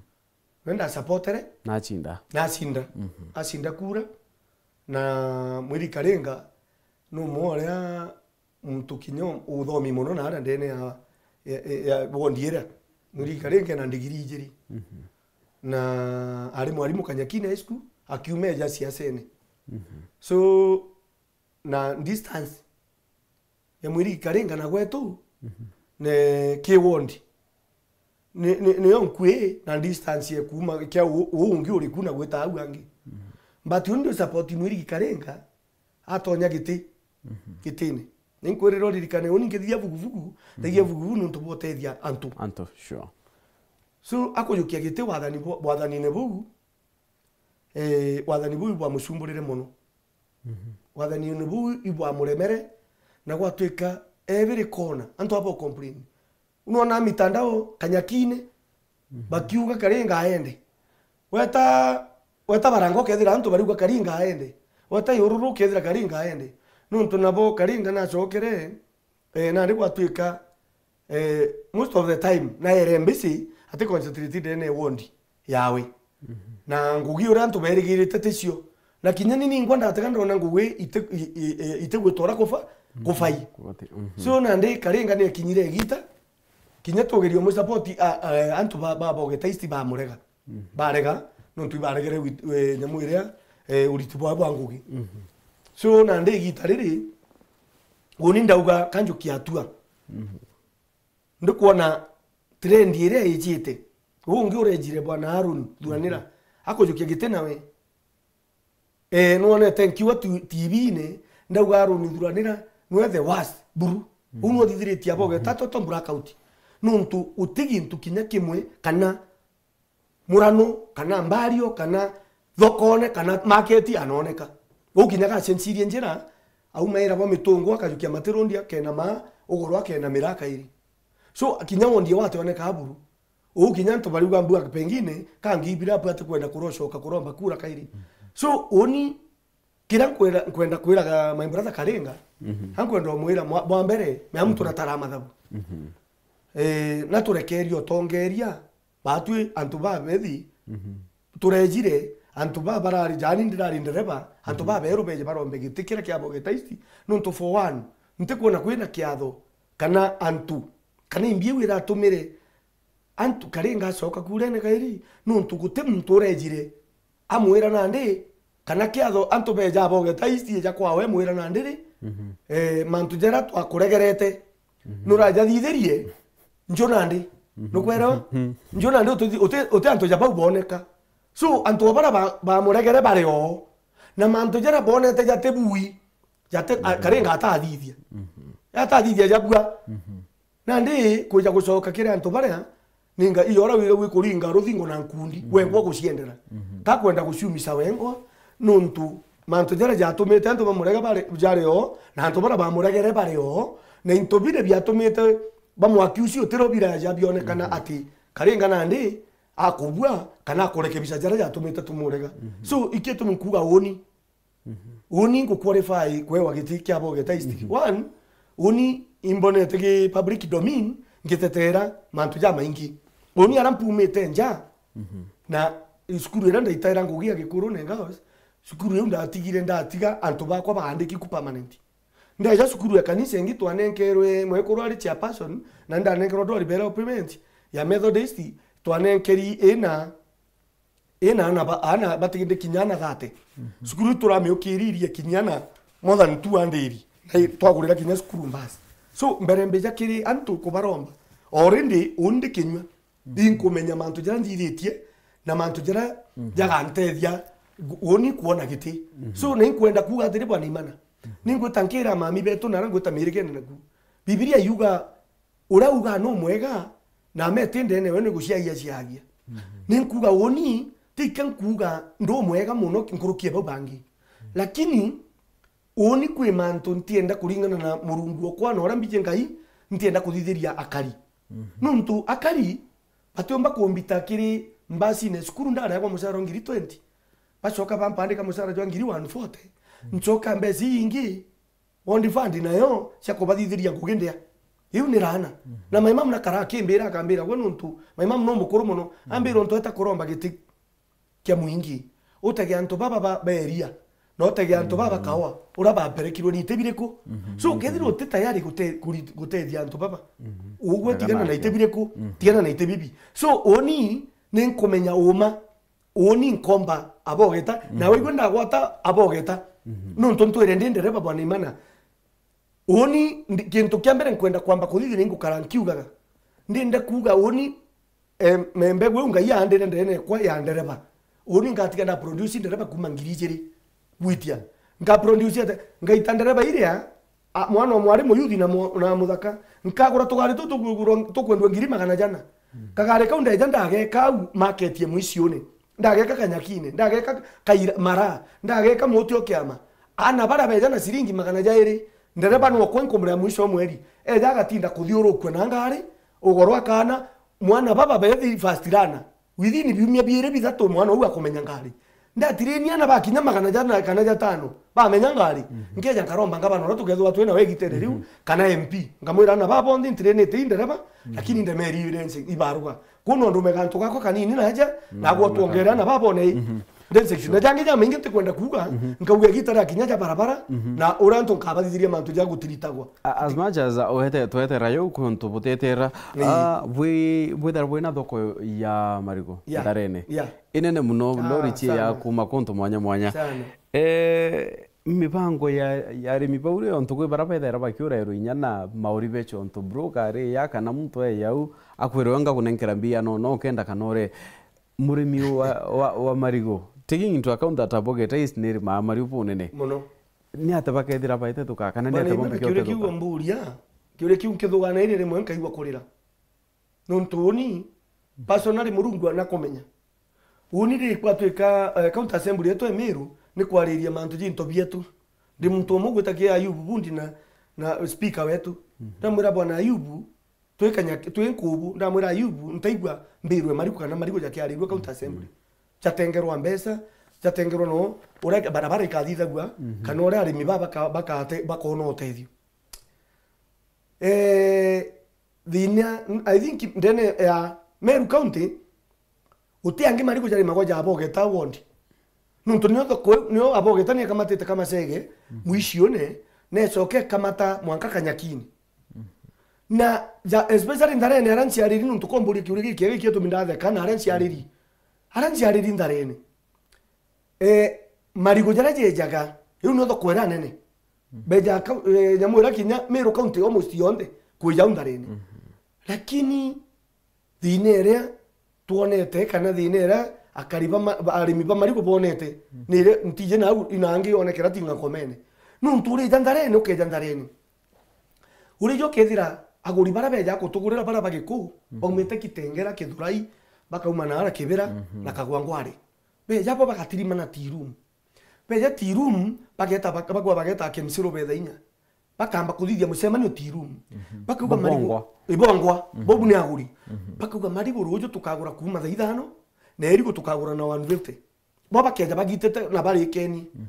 Nenda supportere. Nacinda. Nacinda. Mhm. Acinda kura. Na Mwirigi Karinga ni umwe uria muntu kinya uthomi muno na aria ndene ya, ya, ya wondi iria. Mwirigi Karinga ena ndigiri ijiri. Mhm. Na ari mwarimu Kanyakine High School, akiuma eja siasene. Mhm. So, na distance ya Mwirigi Karinga na gwetu, mhm, ne ki wondi. Ni, ni, niyo nkui na distance ya kuuma kia u-, uu ungi uri ku na gwita au angi. Mhm. But undi u support Mwirigi Karinga, atonya giti, mhm, gitine. Ninkwirira uririkane, uni nkithithia vuguvugu, mhm, thagia vuguvugu nontu bwa utethia antu. Antu, sure. So, akujukia giti wathani bwa-, wathanine buu, eh, wathani buu ibwamucumburire mono. Mhm. Wathanine buu ibwamuremere, na gwatwika every corner, antu abo complain. Unona mitandao, Kanyakine, mhm, bakiuga Karinga aende. Weta, weta Barango ukethira antu bariuga Karinga aende. Weta Iururu ukethira Karinga aende. Nontu nabo Karinga nacokere, eh, nandi gwatwika, eh, most of the time, na ere mbisi, ati concentrate ndene wondi yawe. Mhm. Na ngugi uria antu berigirite ticio. Na kinya ni ningwa ndatega ndona ngugi ite-, i-, i-, i-, itigwitwara kufa-, mhm, kufai. Kubati-, mhm. So, nandi Karinga ni akinyire igita, kinya tugerio mu support, a, a, antu ba, ba Bogeta East bamurega. Mhm. Barega, nontu ibaregere wit-, we, nyamu iria, eh, uriti bwao bwa ngugi. Mhm. So, nandi igita riri, uni ndauga kanjukia atua. Mhm. Ndikwona trend iria ijite. Uu ungi urejire Bwana Aaron Thuranira, mhm, akujukia giti nawe. Eh, nwonete nkiuga tu-, T V-ini, ndauga Aaron Thuranira, nwe the worst, buru. Uu, mhm, nwe uthithiritie aboge, mhm, ta toto blackout. Nontu uti gintu kinya kimwe, kana murano, kana mbario, kana thokone, kana market anoneka. Uu kinya gacenjirie njira, aumaira bwa mitungu, akajukia matirundi, akenama, ugoro akenamira akairi. So, kinya wondi wationeka buru. Uu kinya antu bariuga mbua pengine, kangi bila apu ati kwenda kurocoka kuromba kura kairi. So, uni, kira nkwenda, nkwenda kwiraga my brother Karinga, mhm, ankwenda umwira mwa-, bwa mbere, mea muntu, mhm, natara mathabu. Mhm. Eh, na turekerie utongeria, batwi antu ba bethi, mhm, turejire, antu ba barari, jani ndirari ndereba, antu, mhm, ba beru beje barombe giti kiria kia Bogeta East, nontu for one, ntikwona kwina kiatho, kana antu, kana imbi iu iratumire antu Karinga acoka kurene kairi, nontu guti muntu urejire amwira nandi, kana kiatho antu beja Bogeta East eja kwawe mwira nandi ri, mhm, eh, mantu jara twakuregerete, mhm, nurajathithirie, njo nandi, mhm, nukwerewa? Mhm. Njo nandi uti, uti, uti antu ja bau boneka. So, antu bara ba, bamuregere bari o, na mantu jara bonete jati bui, jati, a, mhm, Karinga atathithia. Mhm. Atathithia jabua. Mhm. Nandi kwija gucoka kiri antu baria, ninga iyo uria wire wi kuringa ruthingo na nkundi, mhm, wengwa guciendera. Mhm. Takwenda guciumisa wengwa, nontu mantu jaria jatumite antu bamurega bari, jari o, na antu baria bamuregere bari o, na into biria biatumite bamwakiusi utiro biraja bionekana, mhm, ati Karinga nandi akubua kana akurekebisha jaria jatumite tumurega. Mhm. So, ikio tumi nkuga uni, mhm, uni ngu qualify kwewa giti kia Bogeta East. Mhm. One, uni imbonete gi public domain ngitetera mantu jamaingi. Uni ara mpumite nja, mhm, na cukuru iria ndaitaira ngugi ya Gikuru na Girls, cukuru iu ndatigire, ndatiga antu bakwa baandiki ku permanent. Ndeja cukuru ya kanisa ingi twanenkerwe mwekuru ari chairperson, na ndanenkerwa ndwari bera payment ya Methodist, twanenkeri ina ina ana ba-, ana batiginde kinya ana thate. Mhm. Cukuru iu turamiukiririe kinya ana more than two hundred. Na i-, twagurira kinya cukuru mbasi. So, mbere mbija kiri antu kubaromba. Already, undi kinyua. Mhm. Inkumenya mantu jaria nthithitie, na mantu jaria, mhm, jagantethia, gu-, uni kuona giti. Mhm. So, na inkwenda kuuga atiri, Bwana Imana. Mhm. Ningwita nkira mami betu, na ara ngwita mirigene naku. Bibilia yuga, uria uga nu mwega, na ameti ndene we ni guciagia ciagia. Mhm. Ni nkuga uni, ti ke nkuga ndu mwega muno nkuruki ya bau bangi. Mhm. Lakini, Uuni kwi mantu ntienda kuringana na Murungu okwa na uria mbiji Ngai, ntienda kuthithiria akari. Mhm. Nuntu akari batiumba kumbita kiri mbasine cukuru ndareagwa mucara ngiri twenty. Bacoka bampandika mucara jwa ngiri one forty. Mhm. Ncoka mbeca ii ingi, bond fund nayo cia kubathithiria ngugi ndia. Iu ni laana. Mhm. Na my mom nakara akimbira, akambira, gwe nuntu, my mom no mukuru muno, mhm, ambira untu eta kuromba giti kia mwingi. Utege antu baba ba, ba eria, na utege antu baba, mm, kawa, uria bamperekirwe ni iti biriku? Mhm. So, ukethirwa uti tayari gute-, kuri-, gutethia antu baba, mhm, ugwe tigana na iti biriku, mhm, tigana na iti bibi. So, uuni ni nkumenya uuma, uuni nkomba abogeta, na, mhm, waigua ndagwata abogeta. Mhm. Nuntu ntwire ndi ndereba bwana Imana. Uuni ndi-, kintu kia mbere nkwenda kwamba kuthithia ni ngukara nkiugaga. Ndinde kuuga uuni, em, mbegu iu Ngai aandire ndeene ekwa ya ndereba. Uuni ngatiga nda produce ndereba kuuma ngiri ijiri gwitia. Nka produce ate? Ngaita ndereba iria, a, mwana o mwari muyuthi na mu-, na muthaka. Nkagura tugari tu tugurwa, tukwendwa ngiri magana jana. Mm. Kagari kau ndeja ndageka au market ye mwiciune. Ndageka Kanyakine, ndageka Kaira-, Mara, ndageka Muti o Kiama. Ana baria beja na ciringi magana jairi, ndereba nokwe nkumurira mwisho o mweri. Eja agatinda kuthiurukua na ngari, ugoro akana, mwana baba bethi first runner. Within biumia biiri bithatu mwana uu akumenya ngari. Ndatirenia ana bakinya magana jana kana jatano, bamenya ngari. Mhm. Nkeja nkaromba ngabana uria tukethirwa twina wegitene riu, mhm, kana M P. Nkamwira ana baba bonthe ntirenite i ndereba, mhm, lakini ndemeri ibaruga. Kuno ndume gantu gakwa kanini naja, mm, nagwa twongerera na babone. Mhm. Then section. Sure. Na jangi ja maingi ntikwenda kuuga, mhm, nkauga igita ria kinya ja barabara, mhm, na uria antu nkabathithiria mantu ja gutiritagwa. A-, as much as, uh, wete-, twetera yo kuntu butetera, ii, ah, bwi-, bwithira bwina thoko ya marigo, yeah, Ntharene. Yeah. Inene muno, ah, lori cie ya sana, kuma kuntu mwanya mwanya. Sana. Eh, mibango ya, ya arimi bau ri, ontu kwi bara bethera bakiurairwa inya na mauri becho, ontu broker ari ya kana muntu e yau, akwirwa ngakunenkera mbia no, no kenda kana ure murimi wa, wa, wa marigo. Taking into account that abogeta is nirimaa mariu bunene. Muno. Ni ate bakethira baite thuka, kana ni ate bombe kiuria kiu mburia, kiuria kiu nkithugana iri rimwe nkaigua kurira. Nontu uni, personally Murungu anakumenya. Uni ri kwatwika, eh, county assembly yetu e Meru, ni kwariria mantu jinto bietu. Ndi muntu umwe gwita ki Ayubu Bundi na, na speaker wetu. Mhm. Ndamwira, "Bwana Ayubu, twi Kanya-, twi Nkubu." Ndamwira, "Ayubu, ntaigua mbirwe marigu kana marigu jakiarirwe county assembly. Jatengerwa mbeca, jatengerwa no uria barabara ikathithagua, mhm, kana uria arimi ba baka-, bakate-, bakona utethio." Eh, thina, I think ndene ya Meru County, guti angi marigu jarimagwa ja abogeta ward. Nontu nio thoko iu, nio abogeta ni akamatite Kamacege, mhm, mwiciune, na icoke ikamata mwanka Kanyakini. Mhm. Na ja, especially Ntharene aria nciariri, nontu komburia kiuria gikiega gikio tumi ndatheka, na aria nciariri. Aria nciariri Ntharene. Eh, marigu jaria jejaga, iu nio thoko iria nene. Mhm. Beja ka-, eh, nyamu iria kinya Meru County almost yonthe, kwija au Ntharene. Mhm. Lakini thina iria twonete, kana thina iria akari ba ma-, ba, arimi ba marigu bonete, mhm, ni iria ntiji nau inangi yonekera tinga nkomene. Nontu urija Ntharene, ukeja Ntharene. Urija ukethira aguri baria beja kutugurira baria ba Gikuu, mhm, baumite Kitengela, Kithurai, bakauma naara Kibira, mhm, na Kagwangware. Beja bo bagatirimana tea room. Beja tea room, bageta, bak-, bagwa bageta K M C Rubetha inya. Bakamba kuthithia mucemanio tea room. Mhm. Bakauga marigu. Bongwa. Ibongwa. Mhm. Bobu ni aguri. Mhm. Bakauga marigu ruju tukagura kuuma thaa ithano, na irigu tukagura na one fifty. Bo bakeja bagitite na barikenie. Mhm.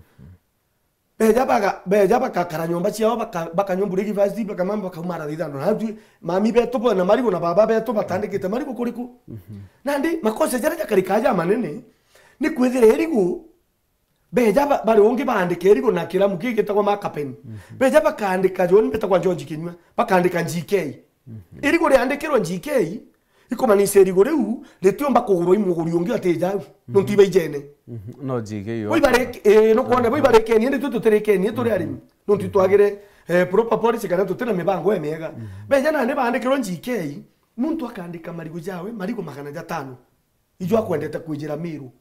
Beja baga-, beja bagakara nyomba ciao, baka-, bakanywa breakfast, bakamama, bakauma thaa ithano. Na atwi, mami betu bo na marigu na baba betu batandikite marigu kuriku? Mhm. Nandi, makosa jaria jakarika ja manene, ni kwithira irigu, beja ba-, bari ungi baandika irigu na kiramu kii gitagwa Markapen. Mhm. Beja bakaandika John betagwa George Kinyua, bakaandika G K. Mhm. Irigu riandikirwe G K, ikumaanisha irigu riu ritiumba kugurwa i muguri ungi atija au. Mhm. Nontu ibaijene. Mhm. No G K yo. Bo ibari-, eh, nukwona, bo ibarikenie, indi twi tutirikenie, turi arimi. Nontu, mhm, itwagire, eh, proper policy kana tutina mibango imiega. Mhm. Beja nandi baandikirwe G K, muntu akaandika marigu jawe, marigu magana jatano. Ijo akwendete kwijira Miru.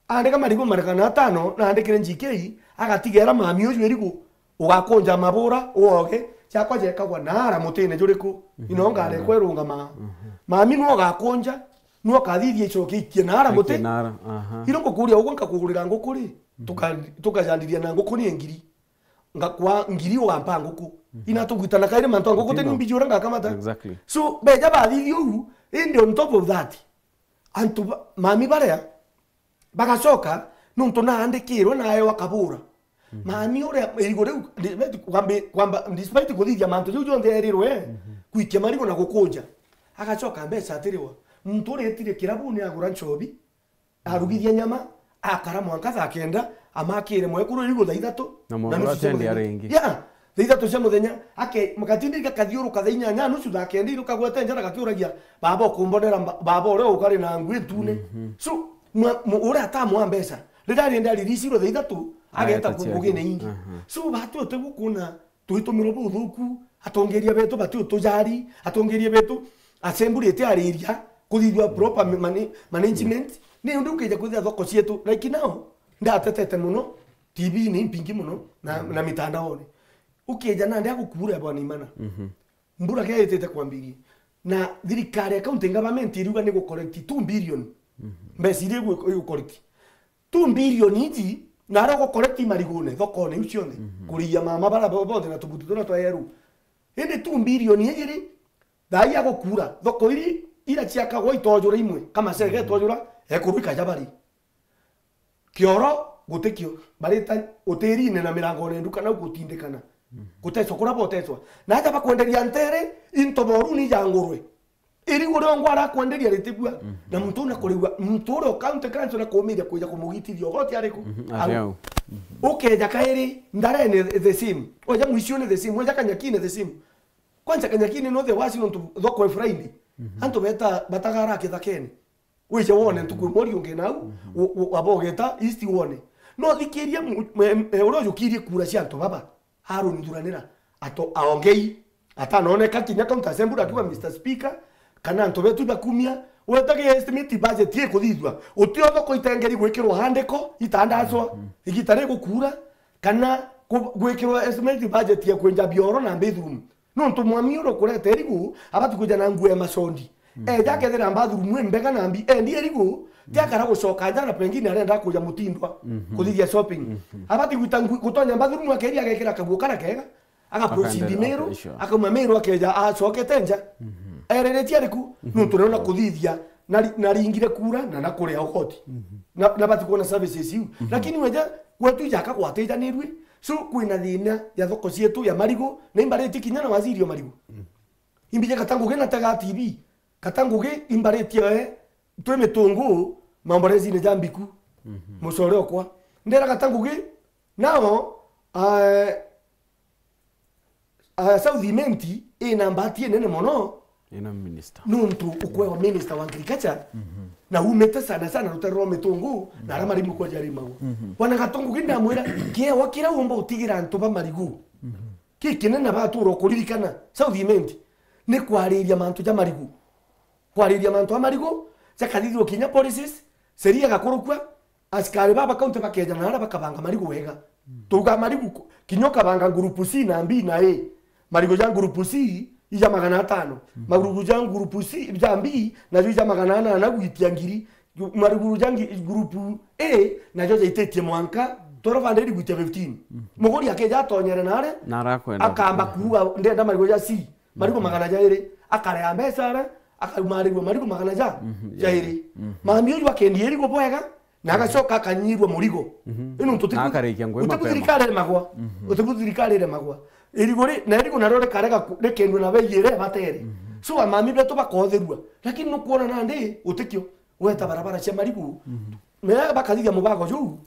Andika marigu magana atano, na andikire G K, agatigera mami uju irigu, ugakunja mabura, uoge, ciakwa jekagwa naara mutine juriku, mhm, ino ngarekwa irungama. Mhm. Mami nwe ugakunja, nwe ukathithia icoke ikie naara muti. Ikie naara, aha. Ino ngukuria ugwe nkakugurira nguku ri, mhm, tuka-, tukajandiria na nguku ni ngiri. ngakwa ngiri ugampa nguku. Ina tugwitana kairi mantu a nguku, teni mbiji uria ngakamata. Exactly. So, beja bathithia uu, indi on top of that, antu ba-, mami baria, bagacoka, nontu naandikirwe naewa kabura. Mami uria irigu riu, di-, beti kwambi-, kwamba, despite kuthithia mantu jau jonthe erirwe, kwikia marigu na gukunja. Agacoka mbeca atiriwa. Muntu uria etire kirabuni agura nchobi, arugithia nyama, akara mwanka thaa kenda, amakire mwekuru irigu thaa ithatu na mwekuru nusu cia atendi muthenya. Aringi. Yeah. Thaa ithatu cia muthenya, ake-, makatindi gakathiuruka thaa inyanya nusu thaa kenda iru kagwete njara gakiuragia, "Baba, ukumbonera mba-, baba uria ukari na ngui ntune?" So, mwa-, mu-, uria atamwa mbeca, riria arienda ariricirwe thaa ithatu, ageta. Ageta ciake. Ngugine ingi. So, batu utigukuna twitumirwo buthuku, atongeria betu bati utujari, atongeria betu assembly itiariria kuthithua proper ma-, mani-, management. Ni undu ukija kwithira thoko cietu, like now, ndatetete muno, T V ni mpingi muno, na, na mitandaoni. Ukija nandi agukura bwana Imana. Mbura kia itite kwambiria. Na thirikari ya county government iriuga ni gu collect two billion. Mbeca iria igu-, igu collect. Two billion iji, na aria ugu collect marigune, thokone iu cionthe. Kuriia mama bara bo-, bonthe na tubuti turia twa yeru. Indi two billion iji ri, thaa ii agukura, thoko iri, ira ciakagwa itojura imwe, kamacege itojura, ekuru ikaja bari. Kioro gutikio, barita utirine na mirangone nduka nau gutindikana. Gutecwa kuria botecwa. Na aja bakwenderia ntere, into boru ni ja ngurwe. Irigu riongwa arakwenderia ritigua. Na muntu una kurigua, muntu uria o county council na kumiria kwija kumugitithia ugoti ariku? Au. Ukeja kairi, ndarene the same. Oja mwicione the same, oja kanyakine the same. Kwanza kanyakine no the worst nontu thoko e Friday. Antu beta, batagara kithakene. Wije wone ntuku imwe uri ungi nau, u-, u-, aba ugeta East wone. No thikiria mu-, me-, me-, uria ujukirie kura cia antu baba, Aaron Thuranira, ato-, aongei, atanoneka kinya county assembly akiuga, "Mister Speaker, kana antu betu bakumia, wetage estimate budget ikuthithua. Utio thoko itengeri gwikirwa handiko, itandacwa, igita rigukura, kana ku-, gwikirwa estimate budget ya kwenja bioro na bathroom." Nontu mwami uria ukurete irigu, abati kwija na nguo ya macondi. Eja akethira bathroom imbega na mbi, endi irigu, ti akara gucoka nja na pengine arenda kuja mutindwa, kuthithia shopping. Abati gwita ngu-, gutonya bathroom akeria agekira kaguo kara kega, agaproceed Miru, akauma Miru akeja acokete nja. Ereretie ariku? Nontu nona kuthithia, nari-, naringire kura na nakuria ugoti. Na, nabati kuona services iu. Lakini weja, gwetu ija akagwatijanirue. So, kwina thina ya thoko cietu ya marigu, na imbaritie kinya na waziri o marigu. Imbije gata ngugi na tega T V. Gata ngugi imbaritie we, twi mitungu, mamborezine ja mbiku. Mucore okwa. Ndera gata ngugi, nao, eh, ah, South Imenti ina mbati inene mono. Ina minister. Nuntu ukwewa minister wa agriculture, na umite sana sana rutere rwa mitungu, na ara marimu kwa jarimagwa. Wana gata ngugi ndamwira, kiewa kira umba utigira antu ba marigu. Ki kinene batura ukuririkana, South Imenti, ni kwariria mantu ja marigu. Kwariria mantu a marigu, jakathithua kinya policies, sheria igakurukua, askari baba county bakeja na aria bakabanga marigu wega. Tuga marigu ku-, kinya ukabanga group C na B na A. Marigu ja group C ija magana atano. Marigu ja group C, ja B, najo ija magana anana gwitia ngiri. Ju-, maruguru ja ngi-, group A, najo jaititie mwanka twelve hundred gwitia fifteen. Muguri akeja atonyere nare, na arakwenda akamba kuuga, "Ndenda marigu ja C, marigu magana jairi." Akareha mbeca ara, akaumarirua marigu magana ja, jairi. Mami uyu akendia irigu bwega, na agacoka akanyirua murigo. Ino ntu na akarikia ngugi mapema. Uti thirikari iri magwa. Uti thirikari iri magwa. Irigu ri, na irigu nario rikarega ku-, rikendua na bei iria ibatere. So, amami betu bakothirua. Lakini nukwona nandi, utikio. Weta barabara cia marigu. Me bakathithia mubago juu.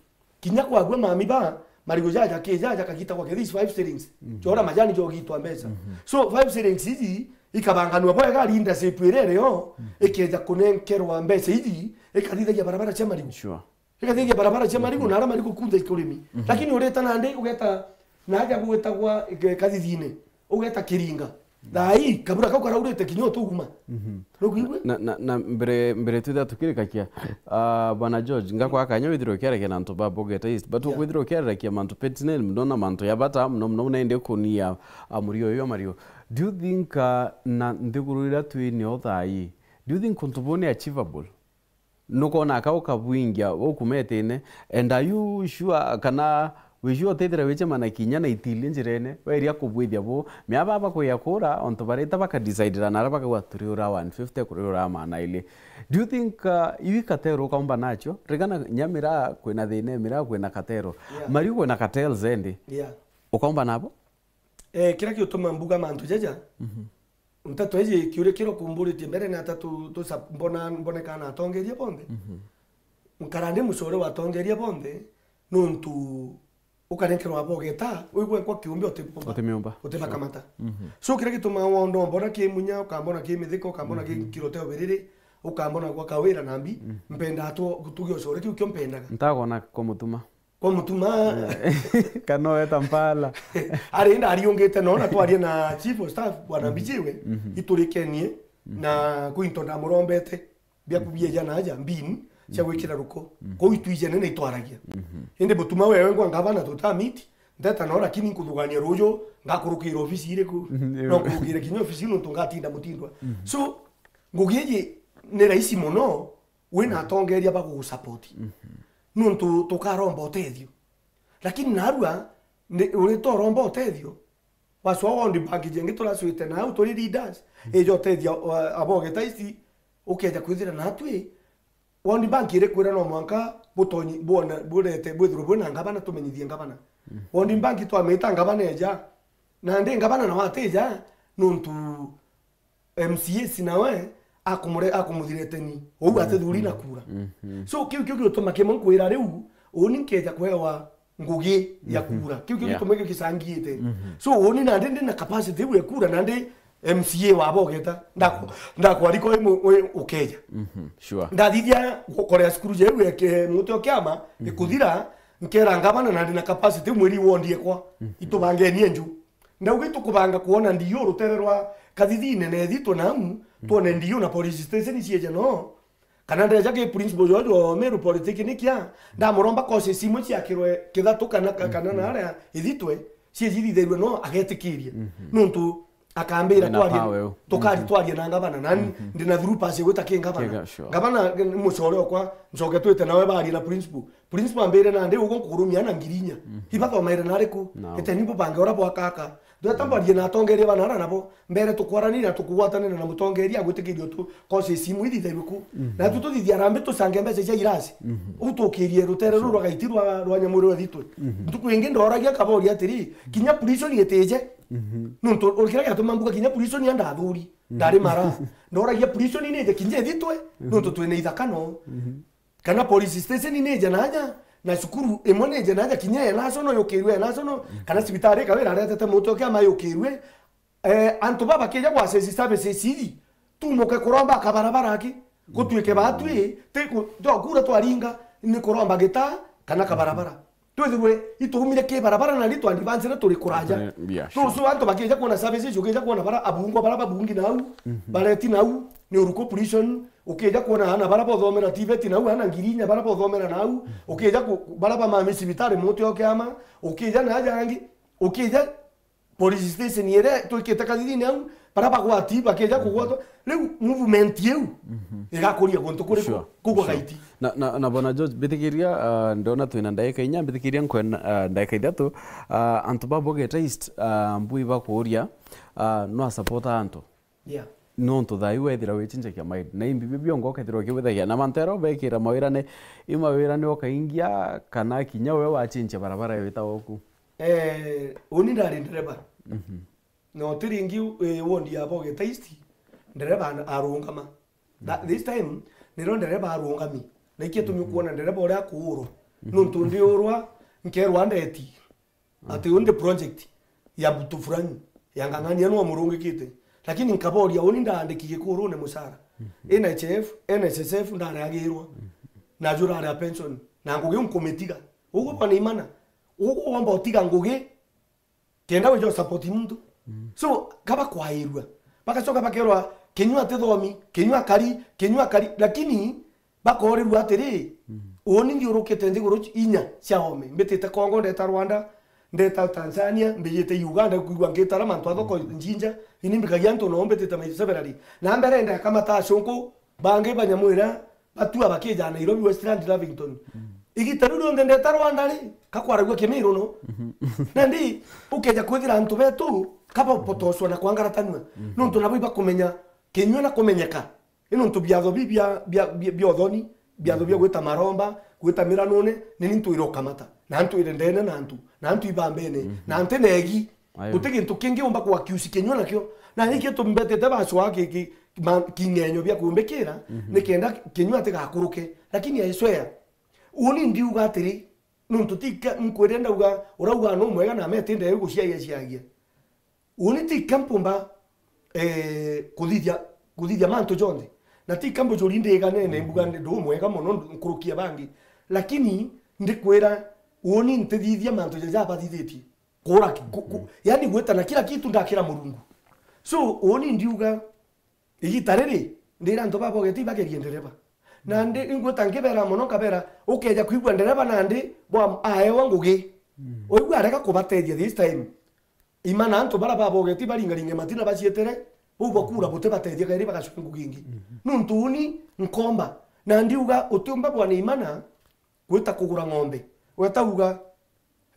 Kinya kwagua mami ba, marigu jaja ki jaja kagitagwa ke these five shillings. Jora majani jogitwa mbeca. So, five shillings iji ikabanganua bwega leadership iria irio, ikeja kunenkerwa mbeca iji, ikathithagia barabara cia marigu. Sure. Ikathithagia barabara cia marigu na ara marigu kunthe ikurimi. Lakini ureta nandi ugeta naja gwitagwa, eh, Kathithine. Ugeta Kiringa. Thaa ii, kabura kau karaurite kinya utuguma. Nukwigua? Na, na, na mbere, mbere twitha tukirikakia, ah, Bwana George, ngakwa kanya withirwe ukiaragia na antu ba Boget East, but ukwithirwa ukiaragia mantu pertinent muno na mantu ya bata muno muno, na indi ukunia, ah, murio uyu wa marigu. Do you think, ah, na nthiguru iria twinio thaa ii, do you think untu buu ni achievable? Nukona aka ukabwingia ukumetine, and are you sure kana Wiji utithira wichemana kinya na itili njirene, weria kubwithia bu, mea baba kuya kura, ontu barita bakadicidira nara bakauga, "Turiura one fifty, kuriura maana ili." Do you think, uh, iu i cartel ukaumba nacio? Rigana nya miraa kwina thina, miraa kwina cartel. Yeah. Mariu kwina cartels endi. Yeah. Ukaumba nabo? Eh, kira giutuma mbuga mantu jaja, mhm, nteto iji kiuria kiria ukumburitie mbere ni ata tu, tu sap-, mbona, mboneka na atongeria bonthe? Mhm. Nkara ndi mucore wa atongeria bonthe, nontu ukarenkerwa abogeta, wigwe kwa kiumbe uti-, utimiumba, utibakamata. Sure. Mhm. So, kira gituma wonda umbona ki Munya, ukambona ki Mithika, ukambona ki, mhm, Kirote Ubiriri, ukambona gwa Kawira na mbi, mhm, mpendaa tu, tuge ucore, kiu kio mpendaga. Ntagona kwa Mutuma. Kwa Mutuma. Eh. Kana weta Mpala. Ari ndariungite no na twaria na chief of staff, bwana, mhm, Mbijiwe, mhm, iturikenie, mhm, na kwinto ndamurombete biaku bieja na aja mbin cia, mhm, gwikira ruko. Mhm. Kou itwijene na itwaragia. Mhm. Indi Mutuma wewe ngwa ngavana tutamiti, ndeta no, lakini nkuthugania ruju, ngakurukira ofisi iriku? Mhm, no nkurukire kinya ofisi nontu ngatinda mutindwa. Mhm. So, ngugi iji ni rahisi mono wina atongeria ba gugusupport. Mhm. Nontu tukaromba utethio. Lakini narua, ni, urita uromba utethio, wacwa ward bank jengi turacwite nau turi leaders, mhm, ija utethia, uh, abogeta ici, ukeja kwithira natwi, ward bank irikwira no mwanka butonyi, bwona, burete, bwithirwe bwina ngavana, tumenyithie ngavana. Mhm. Ward bank twamita ngavana eja, nandi ngavana nawe atija, nontu M C As nawe akumure-, akumuthireteni. Ou, mhm, atithuri na kura. Mhm. So, kiu kio giutuma kimwe nkwira riu, uni nkeja kwewa ngugi ya, mhm, kura. Kiu kio, yeah, gituma gicangite. Mhm. So, uni nandi ndi na capacity iu ya kura, nandi M C A wa bogeta. Ndaku-, mhm, ndakwari kwa imu-, we ukeja. Mhm. Sure. Ndathithia gukorea cukuru jeu eke muti o kiama, mhm, ikuthira, nkera ngavana nandi na capacity mweri wondi ekwa. Mhm. Itubangenie nju. Ndauga itukubanga kwona ndiu rutere rwa Kathithine na ithitwe nau, mm, twone ndiu na police station cieje no. Kana ndeja ki principal George wa Meru Polytechnic ya, ndamuromba courses imwe ciakirwe Kithatu kana, ka-, kana, mm-hmm, na aria ithitwe, cieje ithithairwe no agetikiria. Mm-hmm. Nontu akambira, wina twaria, power u, tukari, mm-hmm, twaria na ngavana, na, mm-hmm, ndina through pass ya gwita ki ngavana. Kiga, sure. Ngavana ni mucore okwa, ncoke twite nawe baria na principal. Principal ambire nandi uguo nkukurumia na ngiri inya. Mhm. Ibathomaire nariku? No. Eteni bubange uria bwakaka. Ndweta, mm, mbarie na atongeria bana ara nabo. Mbere tukwaraniria na tukugwatanira na mutongeria agwitikiria utu courses imwe ithithairwe ku. Mhm. Na tu tuthithia arambi tucange mbeca cia irasi. Mhm. Utukirie rutere ruru, sure, rwa Gaiti rwa, rwa Nyamuri rwa Thitwe. Mhm. Ntuku ingi ndoragia kaboria atiri, kinya prison itije. Mhm. Nontu, kiria giatuma mbuga kinya prison ya ndathuri. Mhm. Ndari mara. Ndoragia prison ni ije kinya ithitwe, mhm, nontu twina ithaka no. Mhm. Kana police station ni ije naja, na cukuru imwe ni ije naja, kinya ya National yukirwe ya National, kana cibitari ikaba iraretete muti o kiama yukirwe. Eh, antu baba bakija gwa access services iji, tumuke kuromba kabarabara aki, gutuike batwi, ti ku-, twakura twaringa, ni kuromba gita kana kabarabara. Twithirwe itumire ki barabara na ni twa advance na turi kuraja. Turi, yeah, sure. So, so antu bakija kuona services, ukija kuona bara abungwa, bara babungi nau, mhm, bareti nau, ni uruko prison, ukija kuona ana bara bothomera TVET nau, ana ngiri inya bara bothomera nau, ukija ku-, bara bamami cibitari muti o kiama, ukija na aja angi, ukija police station iria twikite kathithini au, bara bagwati bakija kugwatwa. Riu movement iu, mhm, igakuria guntu kuri ku-, sure, kugwa, sure, Gaiti. Na, na, na Bwana George, mbitikiria, ah, ndona twina ndagika inya, mbitikiria nkwena, ah, ndagika ithatu, ah, antu ba Bogeta East, ah, mbui bakuria, ah, no asupporta antu. Yeah. Nontu thaa iu wethira wichinjagia maili. Na imbi bibio ngo ukethirwa ukiwithagia. Na mantu aria ubekira mawirane, i mawirane ukaingia, kana kinya we wachinjia barabara yo witawa oku? Eh, uni ndari ndereba. Mhm. Na uti ringi, eh, wondi ya Bogeta East, ndereba an-, arungama. That, mhm, this time, niro ndereba arungami. Na ikio tumi, mhm, ukuona ndereba uria akuurwa. Mhm. Nontu ndiurwa, nkerwa ndeti. Ati, mhm, undi project ya mtu fulani, ya ng'ang'ania no amurungikite. Lakini nkaboria, uni ndaandiki Gikurune mucara. Mhm. N H I F, N S S F ndareagirwa. Mhm. Na jurare a pension. Na ngugi nkumitiga. Uguo bwana Imana. Uguo womba utiga ngugi. Kenda wija support muntu. Mm. So, kaba kwairua. Bagacoka bakerwa, kinyua ati thomi, kinyua kari, kinyua kari. Lakini, bakorirua atiri, mm, uuni ndiurukite nthiguru inya cia ome. Mbitite Congo, ndeta Rwanda, ndeta Tanzania, mbijite Uganda, kwigua ngitara mantu a thoko, mm, Jinja, ini mbikagia antu no mbitite my severally. Na mbere ndakamata acunku, bangi banyamwira, batua bakija Nairobi, Westland, Lavington. Mm. Igita riu rionthe ndeta Rwanda ri, kakwaragua Kimiru no. Nandi, ukeja kwithira antu betu, kabapotoswa na kwangaratanua. Nontu nabo ibakumenya kinyua na kumenyeka. Ni nontu biatho bi bia, bia, bia, bia uthoni, biatho bia gwita maromba, gwita miranune, ni ni ntwire ukamata, na ntwire ndene na antu, na antu ibambene, na nti negi. Ayo. Guti gintu kingi umba ku accuse kinyua nakio. Na niki tumbetete bacwaa ki, ki, ma, king'enyo bia kumbikira, nikenda kinyua tigakuruke. Lakini I swear, uni ndiuga atiri, nontu ti ka, nkwire ndauga, urauga no mwega na mete ndeu guciagia ciagia. Uni ti ka mpumba, eh, kuthithia, kuthithia mantu jonthe. Na ti ka mbujuri ndiganene, mbuga ndi, ndu mwega mono nkurukia bangi. Lakini ndikwira, uni ntithithia mantu jaja abathithitie. Kura ki, ku, ku, yani gwita na kila kitu ndakira Murungu. So, uni ndiuga, igita riri, ndira antu babogeti ibagerie ndereba. Na ndi, ingwita nkibera mono, nkabera, ukeja kwigua ndereba nandi, bwa aewa ngugi. Oigua arega kubatethia this time. Imana antu bara babogeti baringaringe matina bacietere, bau bakura butibatethia kairi bagacua ngugi ingi. Nontu uni nkomba, na ndiuga utiumba bwana Imana gwita kugura ng'ombe. Weta uga,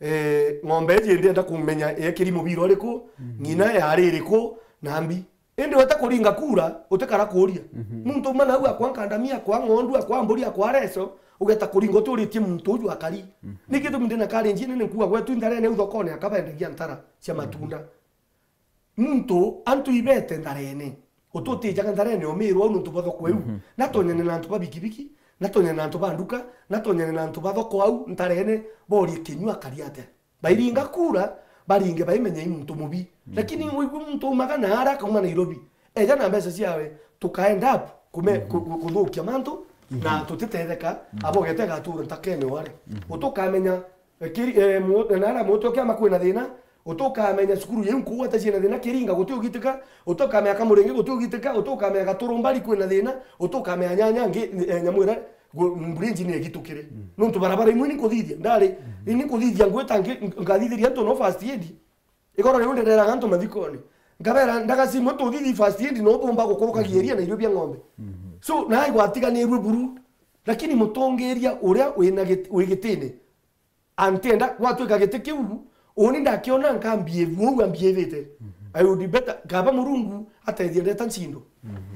eh, ng'ombe iji ndienda kumenya yekiri mubira uriku, ng'ina yari iriku, na mbi. Indi weta kuringa kura, utikara kuria. Muntu uma nau akwa nkandamia, akwa ng'ondu, akwa mburi, akwa reso, ugeta kuringa utiuritie muntu uju akari. Niki gitumi ndina karenji nene nkuga gwetu ntharene au thokone akabendagia ntara cia matunda. Muntu antu ibete ntharene. Ututijaga ntharene umirwa au nontu bwa thoko iu. Natonyane na antu ba bikibiki, natonyane na antu ba nduka, natonyane na antu ba thoko au ntharene, borie kinyua akari atia. Bairinga kura, baringe baimenya i muntu mubi. Lakini wigwe muntu aumaga na ara akauma Nairobi, eja na mbeca ciawe, tuka end up kume-, ku-, ku-, kuthukia mantu, na tutitetheka, abogete agatura ntakene ware. Utukamenya, eh, kiri-, eh, mu-, na ara mutu kiama kwina thina, utukamenya cukuru yeu nkuu ata ciina thina, Kiringa guti ugitika, utukamenya Kamuringi guti ugitika, utukamenya Gaturumbari kwina thina, utukamenya nyanya ngi, eh, nyamwira, gu-, mbura inji ni igitukire. Nontu barabara imwe ni nkuthithia, ndari, ni nkuthithia ngwita ngi-, ngathithiria antu no first aid. Igoro riu ndereraga antu mathikone. Nkabera, ndaga cimwe tuthithi first aid no bumba gukurukagia iria na irio bia ng'ombe. So, na igwatiganirue buru. Lakini mutongeria uria wina git-, wi gitine, antienda gwatwika giti kiu, uni ndakiona nkambie vuu ambie vite. I would better, kaba Murungu atethia ndeta ncindo.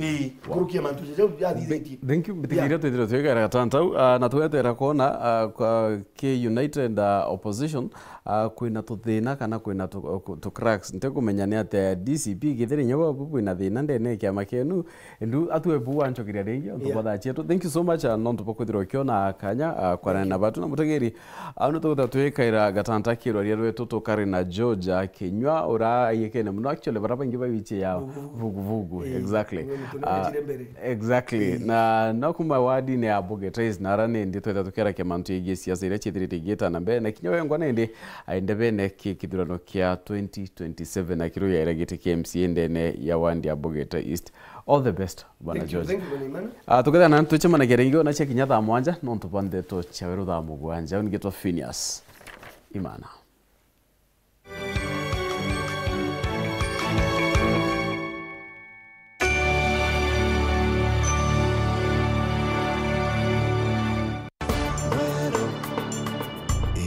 Ii, nkurukia mantu jaja athithitie. Thank you, mbitikiria twithire twigera gatantau, ah, na twetera kwona, ah, kwa ki United, ah, Opposition, ah, kwina tuthina kana kwina tu, uh, tu cracks. Ntikumenya ni atia D C P githire inya bwabu bwina thina ndene ya kiama kienu. Ndu atue bu wanchokeria ringi, ontu bwa thaa cietu. Thank you so much, ah, nontu bwa kwithirwa ukiona kanya, ah, kwarana na batu na mutegeri. Au nituguta twikaira gatanta kiroria rwetu tukari na George Kinyua, ura ayekene muno. Actually, bara baingi bawichi ya vuguvugu. Exactly. Ah, exactly. Na no kuma wardini ya Bugete East, na ara nindi twetha tukerakia mantu yegii siasa iria ciithirite igiita na mbere, na kinya wengwa nindi aende bene ki kithurano kia twenty twenty-seven, akiruyaira giti kia M C A ndene ya ward ya Bugete East. All the best, Bwana George. Thank you, thank you, Bwana Imana. Ah, tukethana na twicemanagia ringi ona cia kinya thaa mwanja, nontu bwa ndeto cia weru thaa mugwanja. Au ningitwa Phineas Imana.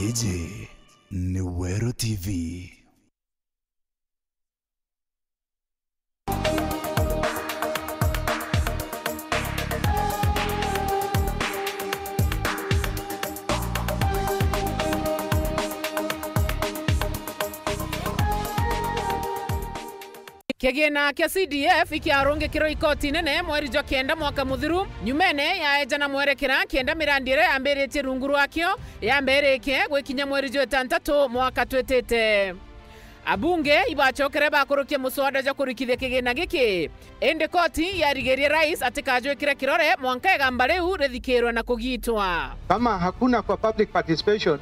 Iji ni Weru T V. Kigina kia C D F ikiarungikirwo ikoti nene mweri jwa kenda mwaka muthiru, nyumene yaeja na mwerekera kenda mirandi iria yambiritie rungu rwakio yambe irike gwikinya mweri jwa itantatu mwaka twitite. Abunge ibacokere bakurukia muswada jwa kurikithia kigina giki, indi koti yarigirie rais atikajwikire kirore mwanka igamba riu rithikirwe na kugitwa. Kama hakuna kwa public participation,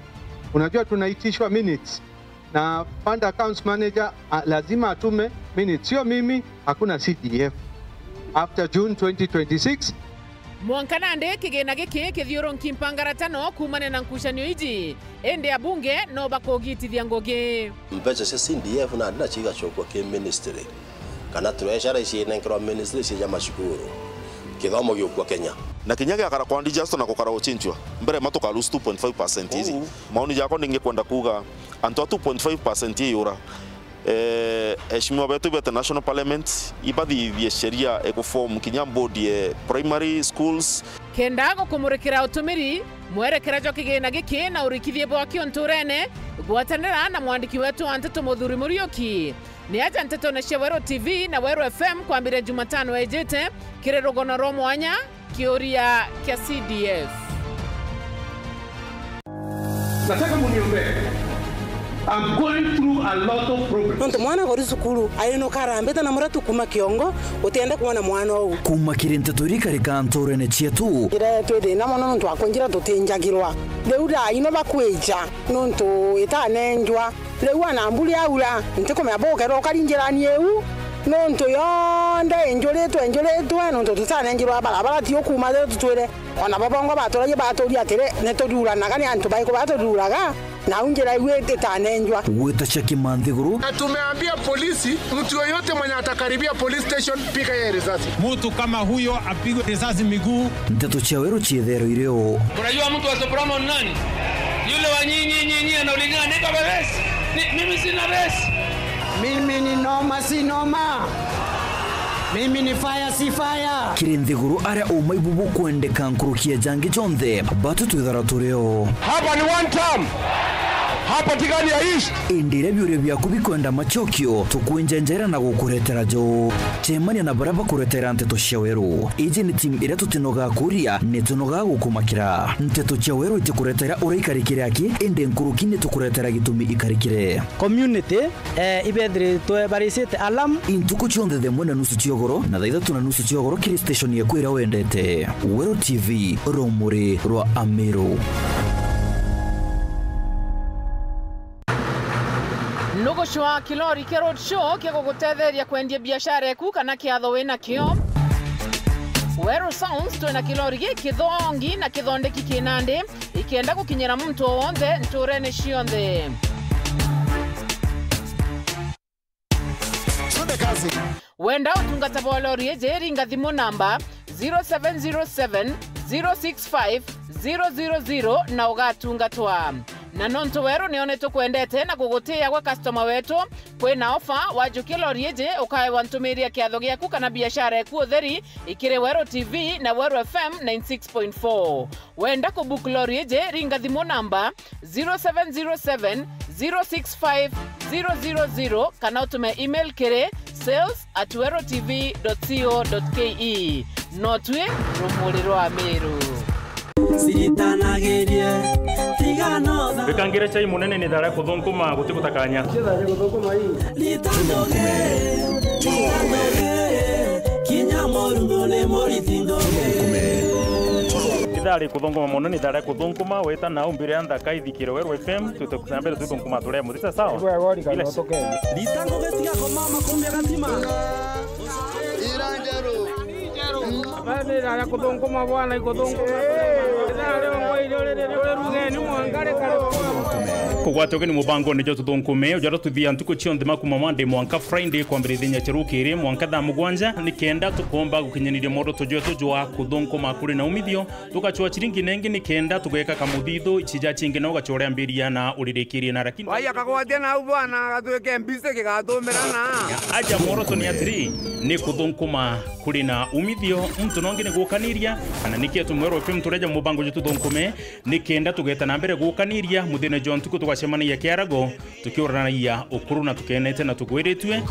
unajua tunaitishwa minutes na fund accounts manager, a, lazima atume minutes. Sio mimi, hakuna C D F after June twenty twenty-six. Mwanka nandi kigina giki kithiurunki mpangaratano kuumania na nkucanio iji, indi abunge no bakugitithia ngugi. Mbeca cia C D F nandi nacio igacokua ki ministry, kana treasury ciinenkerwa ministry cia macukuru, kithomo giukua Kenya. Na kinya giakara kwa unjust na gukara guchinchwa, mbere ma tuka lose two point five percent iiji. Uu. Maoni jakwa ningikwenda kuuga, antu a two point five percent iyura, eh, eheshimiwa betu bete National Parliament, ibathithie sheria ikuform kinya board ya primary schools. Kenda gukumurikira utumiri, mwerekera jwa kigina giki na urikithie bwakio nturene, gwatanira na mwandiki wetu wa nteto Muthuri Muriuki. Ni aja ntetone cia Weru T V na Weru F M kwambire Jumatano ijite, kiri rugono rwa mwanya, kiuria kia C D F. Nataka muniombee. I'm going through a lot of problems. Nontu mwana gori cukuru, ari no karambite na muria tukuma kiongo, utiende kwona mwana uu. Kuma kiri nteto iria ikarika nturene cietu. Njira yetu ithina mono nontu wa kunjira tutinjagirwa. Riu thaa ino bakwija nontu itanenjwa. Riu ana mburi aura, ntikumenya bukerwa ukari njirani iu, nontu yonthe injuritwe, injuritwe, nontu tutanenjirwa barabara, ti ukuma riu tutwire. Ona bo bongo baturagia baturia atiri, nituriuranaga, ni antu bariku baturiuraga, nau njira iu itanenjwa. Gwita cia kimanthiguru. Na tumeambia polisi, mtu yoyote mwenye atakaribia police station, piga yeye risasi. Mtu kama huyo apigwe risasi miguu. Nteto cia Weru ciethero irio. Unajua mtu wa Soprano ni nani? Yule wa nyi, nyi, nyi, nyi, anaulizia, "Niko bebesi?" Ni, mimi sina besi. Mimi ni noma, si noma. Mimi ni fire, si fire. Kiri nthiguru aria umaibu bukwendeka nkuruki ya jangi jonthe, batu twithara turio. Hapa ni one term. Hapa Tigania East. Indi iria biuria biaku bikwenda macokio, tukwinjenjera na gukuretera jo. Cemania na baria bakuretera nteto cia Weru. Iji ni timu iria tutinogaa kuria, ni tunogaa gukumakira. Nteto cia Weru itikuretera uria ikarikire aki, indi nkuruki ni tukuretera gitumi ikarikire. Community, eh, ibethiritwe baricite alarm. Intuku cionthe thaa imwe na nusu cia ugoro na thaa ithatu na nusu cia ugoro kiri station yaku iria wendete. Weru T V, rumuri rwa Amiru. Nugucwa kilori kia road show kia gugutetheria kwendia biashara eku kana kiatho wina kio. Weru Sounds twina kilori gi kithongi na kithondeki kinandi, ikienda gukinyira muntu o wonthe nturene cionthe. Twende kazi. Wenda utungata bwa lori iji, ringa thimu namba zero seven zero seven, zero six five, zero zero zero na ugatungatwa. Na nontu Weru nionetwe kwendete na kugutiia gwe customer wetu, kwina ofa, wajukia lori iji, ukaewa ntumiri ya kiatho giaku kana biashara eku utheri, ikiri Weru T V na Weru F M ninety six point four. Wenda kubook lori iji, ringa thimu namba zero seven zero seven, zero six five, zero zero zero kana utume email kiri sales at weru T V dot co dot K E. No twi rumuri rwa Miru. Ciritanagirie, tiga no tha- Wikangire chai munene ni thara kuthunguma guti gutakanya. Ritandoge, ritandoge, kinya murumo ni muriti ndoge. Ithaa ri kuthunguma mono ni ithaa ria kuthunguma, weta na umbire ya nthaka ithikire Weru F M, twite na mbere tuthunguma turia muthisa, sawa? Igwe gori kana Ile- utukenge. Rita ngugi tiga komama kumbia gatima. Ira njeru. Baba ni ithaa ria kuthunguma bwana, ikuthunguma. Ithaa ria ngwa irio riri ri werugeni mwanka rikare. Kugwatio ugeni mubangone jwa tuthungume, uja tuthia ntuku cionthe ma kuma Monday mwanka Friday, kwambiriria cia rukiri mwanka thaa mugwanja, ni kenda tukomba gukinyaniria mworoto jwetu jwa kuthunguma kuri na umithio, tugacwa ciringi nengi ni kenda tugeka kamuthithu, ici ja cingi na ugacwa uria mbiria na uririkirie na lakini. Wai akagwatia nau bwana, agatwike mbise gigatumira na. Aja mworoto ni atiri, ni kuthunguma kuri na umithio, muntu nongi ni gukaniria, kana niki atumwerwo F M tureja mubango jwa tuthungume, ni kenda tugeta na mbere gukaniria muthenya jwa ntuku tugacemanagia kiarago, tukiuranagia ukuru na tukenete na tugwiritue.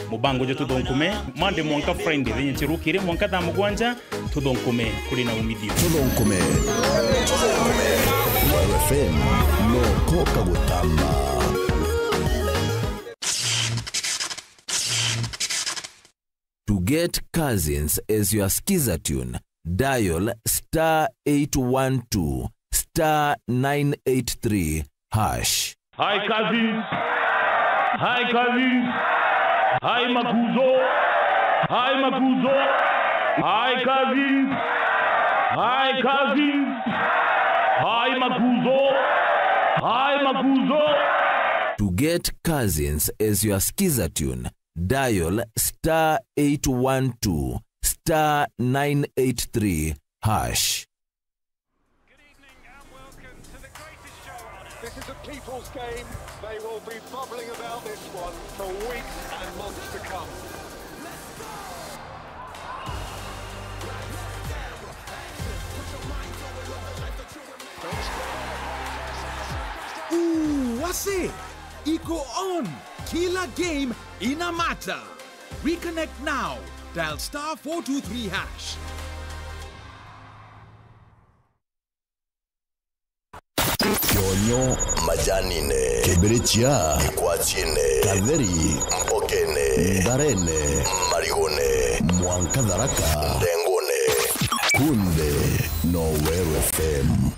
Mubango jwa tuthungume, Monday mwanka Friday, thaa inya cia rukiri mwanka thaa mugwanja, tuthungume kuri na umithio. Tuthungume. Weru F M, no koka gutamba. To get Cousins as your skiza tune, dial star eight one two star nine eight three hash. Hi, Cousins. Hi, Cousins. Hi, Makuzo. Hi, Makuzo. Hi, Cousins. Hi, Cousins. Hi, Makuzo. Hi, Makuzo. To get Cousins as your skiza tune, dial star eight one two star nine eight three hash. This is a people's game. They will be bubbling about this one for weeks and months to come. Ooh, wase! Iko on! Kila game ina matter. Reconnect now. Dial star four two three hash. Kionyo majanine, kibirichia gikwachine, katheri mbokene, ntharene, marigone, mwanka tharaka, ndengone, kunde no Weru F M.